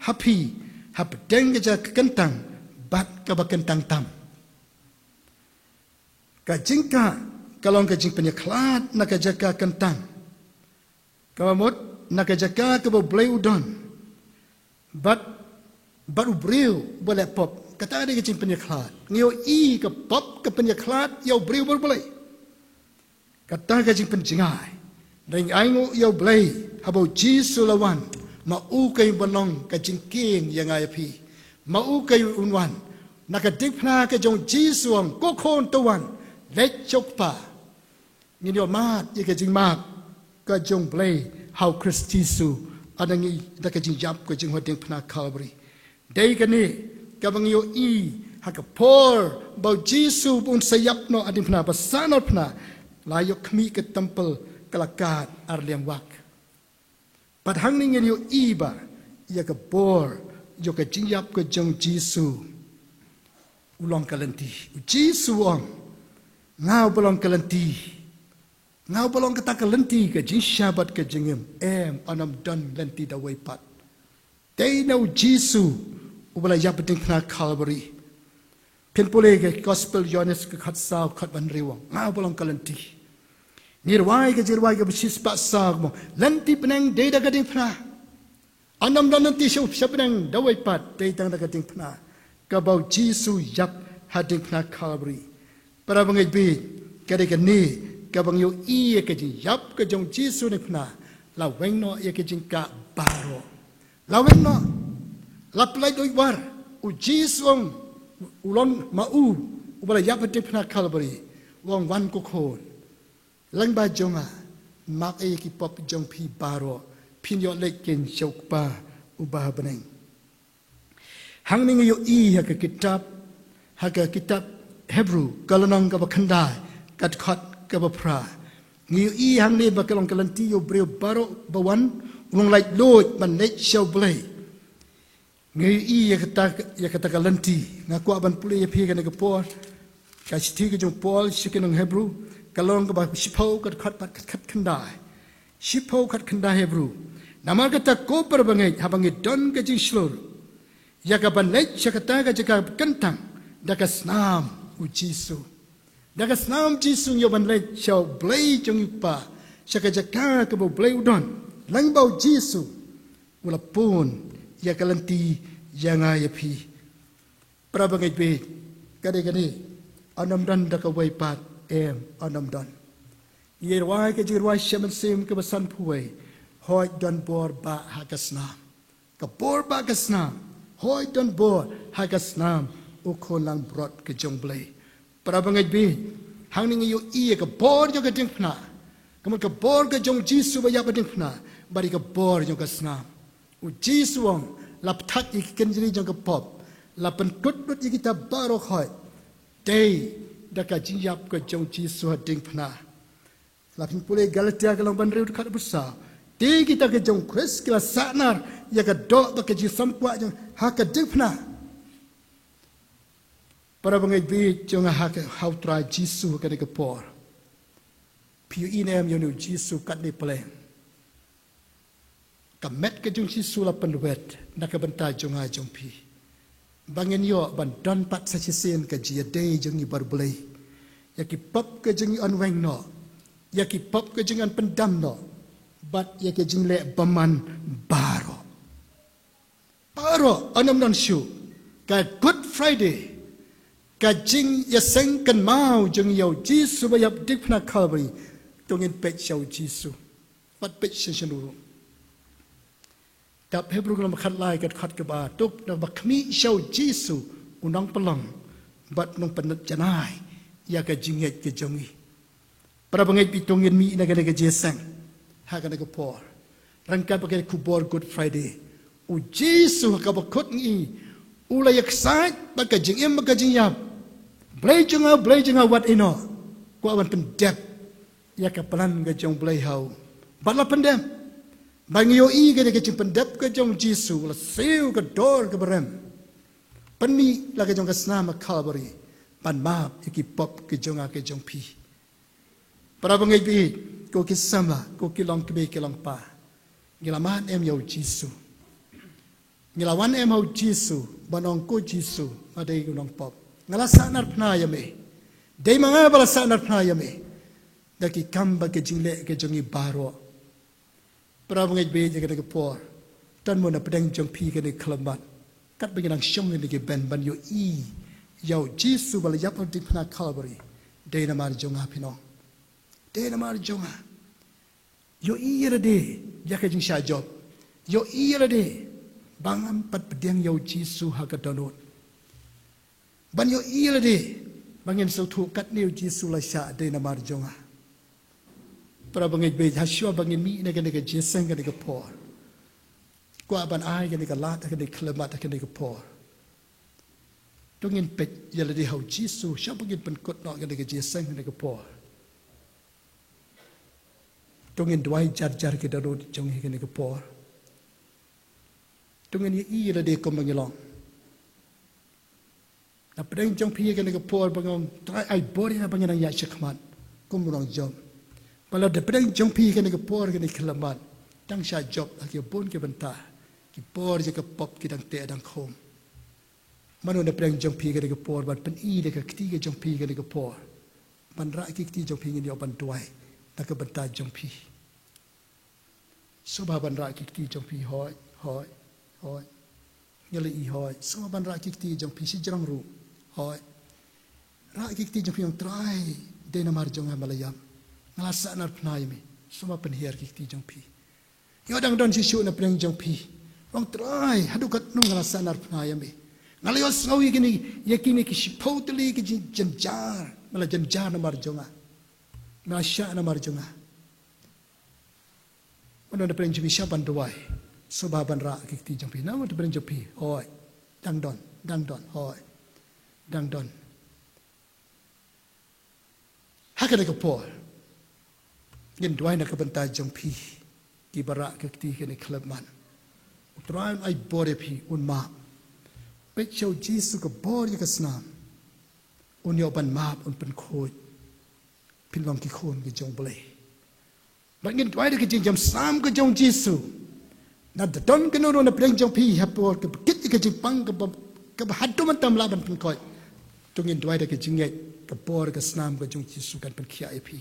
ha phi hapdeng ka jaka kyntang bad kaba kyntang tam. Ka jingkah ka long ka jingpynïakhlad na ka jaka kyntang, kaba mut na ka jaka kaba U Blei u don. Bad, bad u briew ba leh pop, kata dei ka jingpynïakhlad. Ngi ïohi ka pop ka pynïakhlad ïa u briew bad U Blei. Kata ka jingpynjngai. Dang ainguh ïa U Blei haba U Jisu la wan, ma u ka ïa ban long ka jingkieng ïa nga ïa phi. Ma u ka ïa un wan na ka diengphna ka jong U Jisu, ong, ko khun, to wan, leit sha u Kpa. Ngin ïoh mad ïa ka jingmap ka jong U Blei ha U Khrist Jisu, ha ngi da ka jingïap ka jong u ha diengphna Calvary. Dei kane kaba ngi ïohi ha ka por ba U Jisu ba un sa ïap noh ha diengphna, ba sahnarphna, la ïoh khmih ka templ, ka la kad ar liang wak. Bad hangne ngi ïohi ba ïa ka bor jong ka jingïap ka jong U Jisu, u long ka lynti. U Jisu u ong, nga uba long ka lynti. Nga uba long kata ka lynti, ka jingshisha bad ka jingim. Em, ym don lynti da wei pat. Dei na U Jisu uba la ïap ha diengphna Calvary. Phin pule ka Gospel Ïoannis ka khatsaw, khatba hynriew, u ong, nga uba long ka lynti. Ngi rwai ka jingrwai kaba shispah saw, mo, lynti bneng dei da ka diengphna. Ym don lynti sha, sha bneng da wei pat, dei tang da ka diengphna kaba U Jisu u ïap ha diengphna Calvary. Para bangeit bad ka dei kane kaba ngi ïohi ïa ka jingïap ka jong U Jisu ha diengphna, la weng noh ïa ka jingkah baroh. La weng noh. La pyllait luid war. U Jisu u ong, u long ma u uba la ïap ha diengphna Calvary. U ong, wan ko khun, lyngba jong nga, map ïa ki pop jong phi baroh, phin ïoh leit khein sha u Kpa uba ha bneng. Hangne ngi ïohi ha ka kitab, ha ka kitab Hebru, ka lynnong kaba khyndai, ka dkhot kaba phra. Ngi ïohi hangne ba ka long ka lynti ïa u briew baroh ba wan, u long laitluid ban leit sha U Blei. Ngi ïohi ïa kata, ïa kata ka lynti. Nga kwah ban pule ïa phi kane ka por ka shithi ka jong u Paul sha ki nong Hebru, ka lynnong kaba shiphew, ka dkhot pat khatkhyndai. Shiphew, khatkhyndai Hebru. Namar kata ko para bangeit, haba ngi don ka jingshlur ïa ka ban leit sha kata ka jaka kyntang, da ka snam U Jisu. Da ka snam U Jisu ngi ïoh ban leit sha U Blei jong ngi u Kpa, sha ka jaka kaba U Blei u don. Lyngba U Jisu u la pun ïa ka lynti ïa nga ïa phi. Para bangeit bad ka dei kane, ym don da kawei pat, em, ym don. Ngi rwai ka jingrwai Shemshon kaba sanphew wei, hooid, don bor ba ha ka snam. Ka bor ba ha ka snam, hooid, don bor ha ka snam, u khun langbrot ka jong U Blei. Para bangeit bad, hangne ngi ïohi ïa ka bor jong ka diengphna. Ka mut ka bor ka jong U Jisu ba ïap ha diengphna, bad ïa ka bor jong ka snam. U Jisu u ong, la pynthait ïa ki kynjri jong ka pop, la pynkut lut ïa kita baroh khoit. Dei da ka jingïap ka jong U Jisu ha diengphna. Lada phin pule Galatia ka lynnong ba hynriew, dkhot ba saw. Te kita ki jong U Khrist ki la sahnar ïa ka doh bad ka jingsam kwah jong ha ka diengphna. Para bangeit bad jong nga ha ka, ha U Trai Jisu ha kane ka por. Phi ïohi ne em ïa une U Jisu katne pleng? Ka met ka jong U Jisu la pynwit na ka bynta jong nga jong phi, ba ngin ïoh ban don pat sa shisien ka jingïadei jong ngi bad U Blei. Ïa ki pop ka jong ngi yn weng noh. Ïa ki pop ka jong ngi yn pyndam noh. Bad ïa ka jingleh bymman baroh. Baroh, ym don shuh. Ka Good Friday, ka jingïaseng kynmaw jong ngi ïa U Jisu ba ïap diengphna Calvary. To ngin peit sha U Jisu. Pat peit sha shanu ruh. Dap Hebru ka lynnong khatlai ka dkhot kaba arphew, naba khmih sha u Jisu u nongpynlong bad nongpyndep janai ïa ka jingngeit ka jong ngi. Para bangeit, phi to ngin mih na kane ka jingïaseng ha kane ka por ryngkat bad ka khubor Good Friday. U Jisu ha kaba kut ngi, u la ïaksaid bad ka jingim bad ka jingïap. Blei jong nga, Blei jong nga, wat ïehnoh. Kwah ban pyndep ïa ka plan ka jong U Blei ha u. Bad la pyndep. Ba ngi ïohi kane ka jingpyndep ka jong u Jisu, la siew ka dor kaba rem. Pynmih la ka jong ka snam ha Calvary ban map ïa ki pop ka jong nga ka jong phi. Para bangeit, phi, ko ki samla, ko ki longkmie ki longkpa, ngi la mad em ïa u Jisu? Ngi la wan em ha u Jisu ban ong, ko Jisu, nga dei u nongpop, nga la sahnarphna ïa me. Dei ma nga ba la sahnarphna ïa me da ki kam bad ki jingleh ki jong ngi baroh. Para bangeit, bad ïa kane ka por, to ngin wan na pdeng jong phi kane ka khyllipmat, katba ngi nang shong ha kane ka bench ban ïohi ïa u Jisu ba la ïap ha ka diengphna Calvary. Dei namar jong nga, phi ong? Dei namar jong nga? Ïohi ïa lade ïa ka jingshah jop. Ïohi ïa lade ba ngam pat pdiang ïa u Jisu ha ka dohnud. Ban ïohi ïa lade ba ngin sngewthuh katne u Jisu la shah, dei namar jong nga? Para bangeit, bad hashwa ba ngin mih na kane ka jingïaseng kane ka por, kwah ban ai kane ka lad ha kane ka khyllipmat ha kane ka por, to ngin peit ïa lade ha u Jisu, shwa ba ngin pynkut noh kane ka jingïaseng kane ka por. To ngin duwai jar jar ki dohnud jong ngi kane ka por. To ngin ïohi ïa lade kumba ngi long. Na pdeng jong phi kane ka por ba nga ong, Trai, ai bor ïa nga ba ngan nang ïaid shakhmat kum u nongjop. Bad lada pdeng jong phi kane ka por kane ka khyllipmat, dang shah jop ha ki bun ki bynta, ki bor ïa ka pop ki dang teh dang khum. Mano na pdeng jong phi kane ka por ban pyni da ka kti ka jong phi kane ka por? Ban rah ki kti jong phi, ngin ïoh ban duwai na ka bynta jong phi. Sngewbha ban rah ki kti jong phi, hooid, hooid, hooid. Ngi la ïohi, hooid. Sngewbha ban rah ki kti jong phi shajrong ruh, hooid. Rah ki kti jong phi, ong, Trai, dei namar jong nga me la ïap. Nga la sahnarphna ïa me. Sngewbha pynhiar ki kti jong phi. Ïoh dang don shisha na pdeng jong phi, ong, Trai, haduh katno nga la sahnarphna ïa me. Nga la ïohsngew ïa kine, ïa kine ki shiphew tylli ki jingjynjar. Me la jynjar namar jong nga. Me la shah namar jong nga. Mano na pdeng jong phi shah ban duwai? Sngewbha ban rah ki kti jong phi. Mano na pdeng jong phi? Hooid. Dang don, dang don, hooid. Dang don. Ha kane ka por, ngin duwai na ka bynta jong phi kiba rah ki kti kane ka khyllipmat. U Trai un ai bor ïa phi, un map. Peit sha u Jisu, ka bor ïa ka snam. Un ïoh ban map, un pynkhuid. Phin long ki khun ki jong U Blei. Bad ngin duwai da ka jingjam sam ka jong u Jisu. Lada don kano kano na pdeng jong phi ha por kaba kit ïa ka jingpang kaba, kaba haduh mynta ym lah ban pynkhuid, to ngin duwai da ka jingngeit, ka bor ka snam ka jong u Jisu kan pynkhiah ïa phi.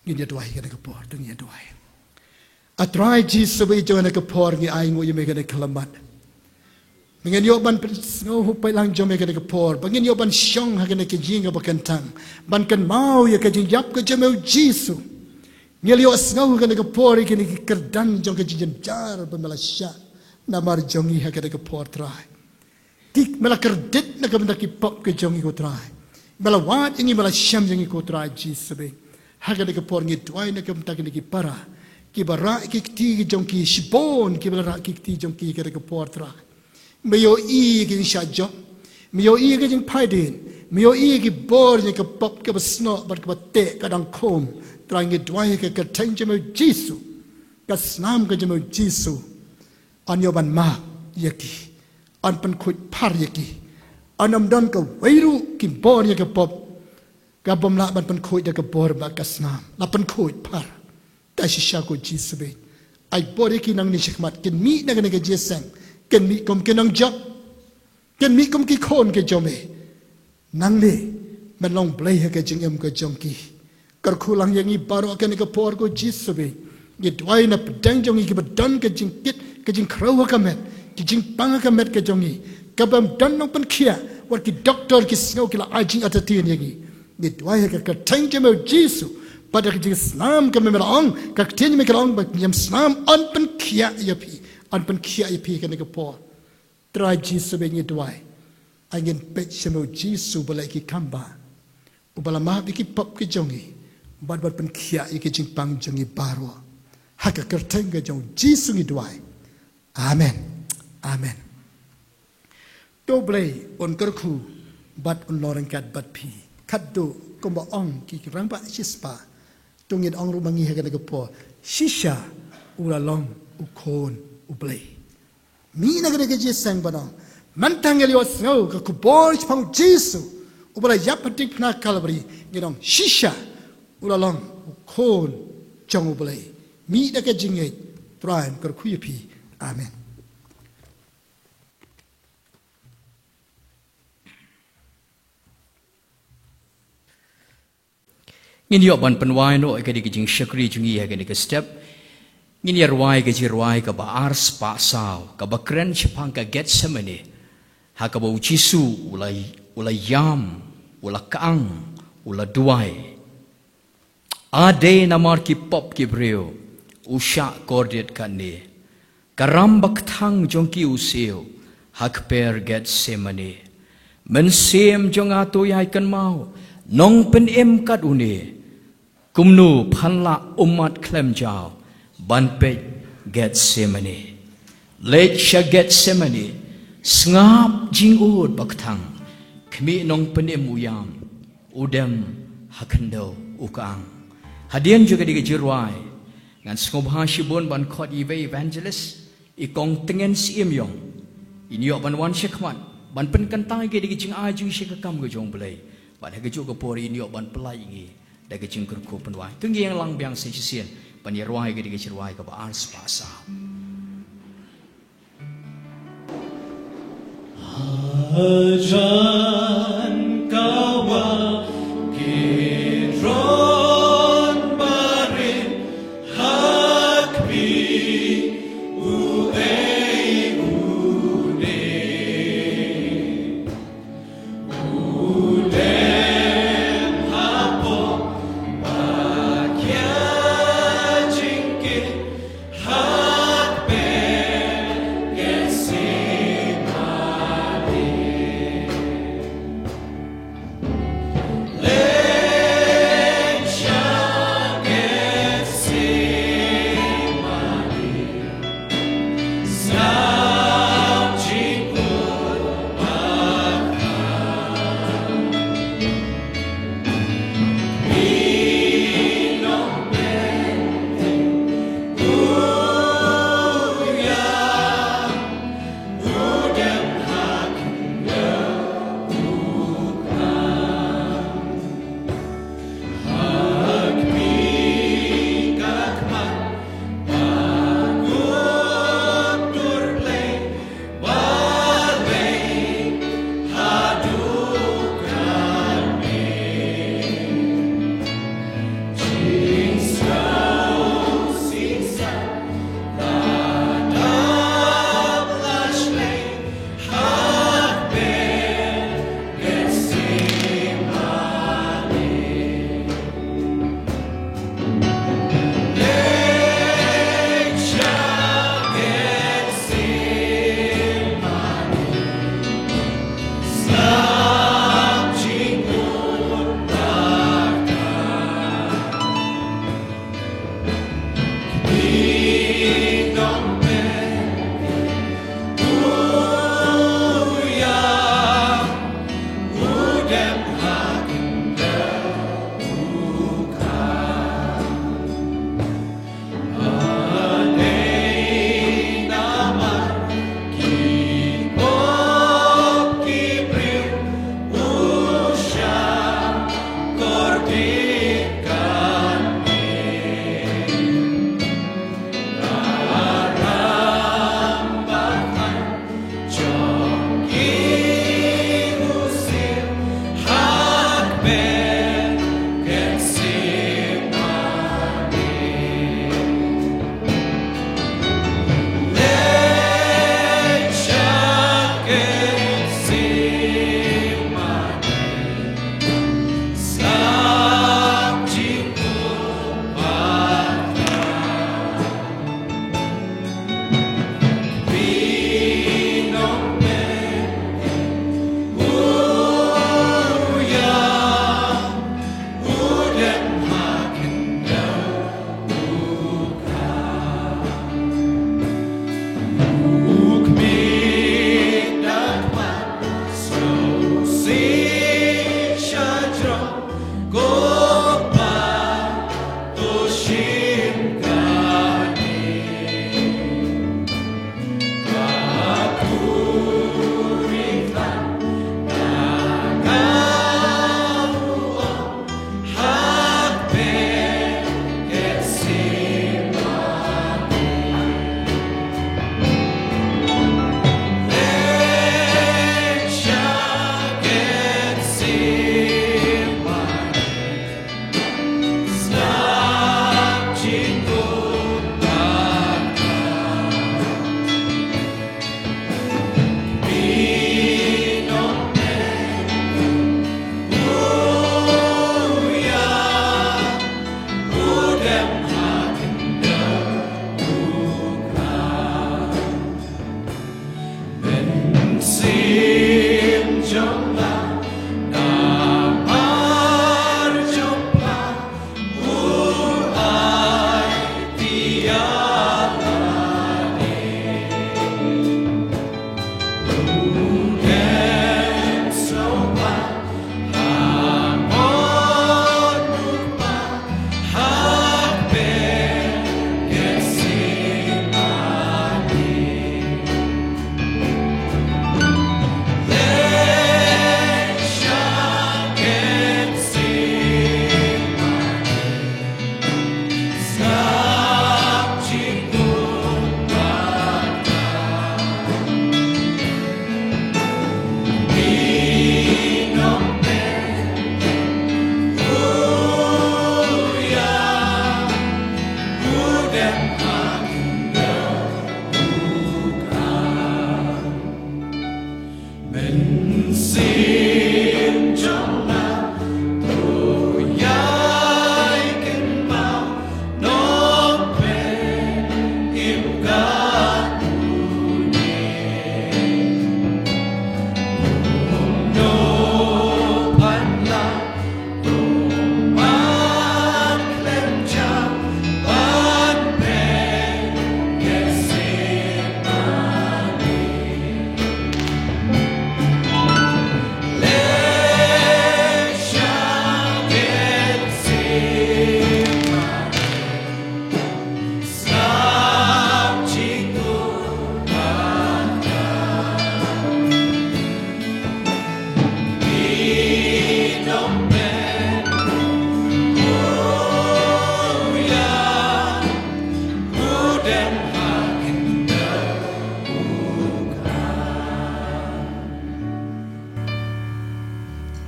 Ngin ïa duwai ha kane ka por, to ngin ïa duwai. A Trai Jisu ba ïeit jong nga, ha kane ka por ngi ainguh ïa me ha kane ka khyllipmat. Ba ngin ïoh ban pynsngewthuh pyrshah lang jong me ha kane ka por. Ba ngin ïoh ban shong ha kane ka jingïap ba kyntang, ban kynmaw ïa ka jingïap ka jong me, U Jisu. Ngi la ïohsngew ha kane ka por ïa kine ki kyrdan jong ka jingjynjar ba me la shah namar jong ngi ha kane ka por, Trai. Ki, me la kyrdit na ka bynta ki pop ka jong ngi, ko Trai. Me la wad ïa ngi, me la shem ïa ngi, ko Trai Jisu bad. Ha kane ka por ngi duwai na ka bynta kine ki para kiba rah ki kti ki jong ki shibun, kiba la rah ki kti jong ki ha kane ka por, Trai. Me ïohi ïa ki jingshah jop. Me ïohi ïa ki jingphaidien. Me ïohi ïa ki bor ïa ka pop kaba snoh bad kaba teh ka dang khum. Trai, ngi duwai ha ka kyrteng jong me, U Jisu. Ka snam ka jong me, U Jisu. Yn ïoh ban map ïa ki. Yn pynkhuid phar ïa ki. Yn ym don kawei ruh ki bor ïa ka pop kabym lah ban pynkhuid da ka bor bad ka snam. La pynkhuid phar da shisha, ko Jisu bad. Ai bor ïa ki nangne shakhmat, kin mih na kane ka jingïaseng, kin mih kum ki nongjop, kin mih kum ki khun ki jong me. Nangne men long Blei ha ka jingim ka jong ki. Kyrkhu lang ïa ngi baroh ha kane ka por, ko Jisu bad. Ngi duwai na pdeng jong ngi kiba don ka jingkit, ka jingkhrew ha ka met, ka jingpang ha ka met ka jong ngi, kabym don nongpynkhiah, wat ki doktor ki sngew ki la ai jingartatien ïa ngi. Ngi duwai ha ka kyrteng jong me, U Jisu, Bad da ka jingsnam ka mem la ong, ka ktien me ka la ong, bad ym snam, yn pynkhiah ïa phi, yn pynkhiah ïa phi ha kane ka por. Trai Jisu ba ngi duwai. Ai ngin peit sha me u Jisu ba leh ki kam ba. Uba la map ïa ki pop ki jong ngi. Bad bad pynkhiah ïa ki jingpang jong ngi baroh. Ha ka kyrteng ka jong u Jisu ngi duwai. Amen. Amen. To Blei un kyrkhu bad un long ryngkat bad phi. Katto kumba ong ki rangbah shispah. To ngin ong ruh ma ngi ha kane ka por. Shisha u la long u khun u Blei. Mih na kane ka jingïaseng ba ong. Mynta ngi la ïohsngew ka khubor shaphang u Jisu. Uba la ïap ha diengphna Kalbari. Ngin ong shisha u la long u khun jong u Blei. Mih na ka jingngeit Trai un kyrkhu ïa phi. Amen. Ngin ïoh ban pynwai noh ïa ka dei ka jingshakri jong ngi ha kane ka step. Ngin ïa rwai ka jingrwai kaba ar spah saw, kaba kren shaphang ka Gethsemane. Ha kaba u Jisu u la, u la ïam, u la kang, u la duwai. A dei namar ki pop ki briew, u shah kordit katne. Ka ram ba kthang jong ki u siew, ha kper Gethsemane. Mynsiem jong nga to ïai kynmaw, nongpynim kat une. Kumno phan lah ummat khlem jaw, ban peit Gethsemane. Leit sha Gethsemane, sngap jingud ba kthang. Khmih nongpynim u ïam, u dem ha khyndew u kang. Hadien jong ka dei ka jingrwai. Ngan sngewbha shibun ban khot ïa iwei i evangelist, i kong Tngen Syiemiong. In ïoh ban wan sha khmat, ban pynkynta ïa ka dei ka jingai jong ngi sha ka kam ka jong u Blei. Bad ha kajuh ka por in ïoh ban pynlait ïa ngi da ka jingkyrkhu pynwai. To ngin ïalang biang sa shisien ban ïa rwai ïa ka dei ka jingrwai kaba ar spah saw. Hajan ka wah Kidron barit ha kpi uei u dei. U dem hapoh ba kia jingkit. Ha kper Gethsemane.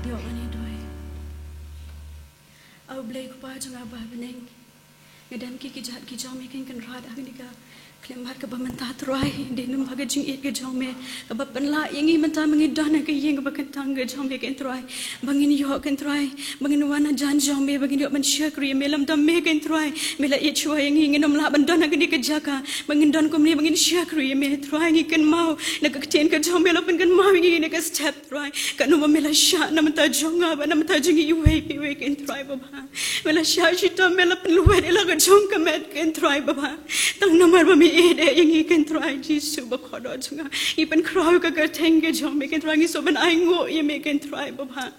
Ïoh ban ïadei. A Blei Kpa jong nga ba ha bneng, nga dem ki kjat ki jong me, kin kynrad ha kane ka khyllipmat kaba mynta, Trai. Dei namar ka jingïeit ka jong me kaba pynlah ïa ngi mynta ba ngin don ha ka ïing kaba kyntang ka jong me, kin Trai, ba ngin ïoh, kin Trai, ba ngin wan hajan jong me, ba ngin ïoh ban shakri ïa me. Lymda me, kin Trai, me la ïeit shuwa ïa ngi, ngin ym lah ban don ha kane ka jaka ba ngin don kumne, ba ngin shakri ïa me, Trai. Ngi kynmaw na ka ktien ka jong me la pynkynmaw ïa ngi na ka step, Trai, katno ba me la shah na bynta jong nga bad na bynta jong ngi iwei pa iwei, kin Trai Baba. Me la shah shitom, me la pynlwet ïa la ka jong ka met, kin Trai Baba. Tang namar ba me ïeit ïa ngi, kin Trai Jisu ba kordor jong nga. Ngi pynkhraw ïa ka kyrteng ka jong me, kin Trai, ngi sngewbha ban ainguh ïa me, kin Trai Baba.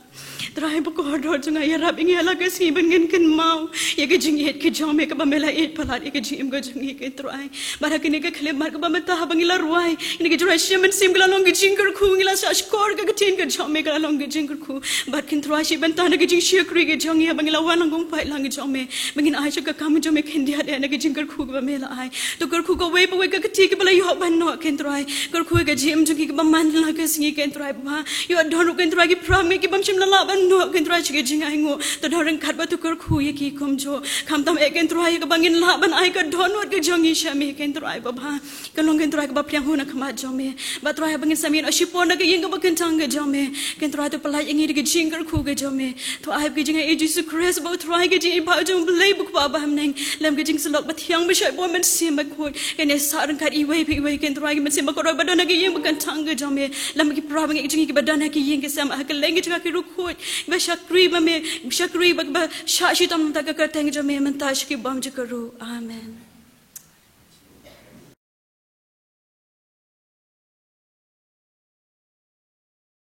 Trai ba kordor jong nga, ïarap ïa ngi ha la ka sngi ban ngin kynmaw ïa ka jingïeit ka jong me kaba me la ïeit palat ïa ka jingim ka jong ngi, kin Trai. Bad ha kane ka khyllipmat kaba mynta, haba ngi la rwai ïa kane ka jingrwai Shem Mynsiem, ka la long ka jingkyrkhu, ngi la shah shkor ïa ka ktien ka jong me, ka la long ka jingkyrkhu. Bad, kin Trai, shi bynta na ka jingshakri ka jong ngi, haba ngi la wan lang kum paidlang ka jong me, ba ngin ai sha ka kam ka jong me khyndiat eh na ka jingkyrkhu kaba me la ai. To kyrkhu kawei pa kawei ka kti kaba la ïoh ban noh, kin Trai. Kyrkhu ïa ka jingim jong ki kaba man la ka sngi, kin Trai Baba. Ïoh don ruh, kin Trai, ki para bangeit ki bym shym la lah ban noh, kin Trai, sha ka jingainguh. To don ryngkat bad to kyrkhu ïa ki kumjuh. Khamtam eh, kin Trai, ïa kaba ngin lah ban ai ka dohnud ka jong ngi sha me, kin Trai Baba. Ka long, kin Trai, kaba pdiang hun ha khmat jong me. Bad Trai, haba ngin sa mih noh shipor na ka ïing kaba kyntang ka jong me, kin Trai, to pyllait ïa ngi da ka jingkyrkhu ka jong me. To ai ba ka jingaiei Jisu Khrist ba u Trai, ka jingïeit ba jong u Blei ba u Kpa ba ha bneng, lem ka jingsyllok bathiang ba shait bor, Mynsiem Bakhuid, kin ïasah ryngkat iwei pa iwei, kin Trai, ki mynsiem ba kordor ba don ha ka ïing ba kyntang ka jong me, lem ki para bangeit jong ngi kiba don ha ka ïing, ki sem ha kylleng ki jaka, ki riewkhuid, ba shakri ba me, shakri ba, ba shah shitom na ka kyrteng jong me mynta sha ki bymjukut ruh. Amen.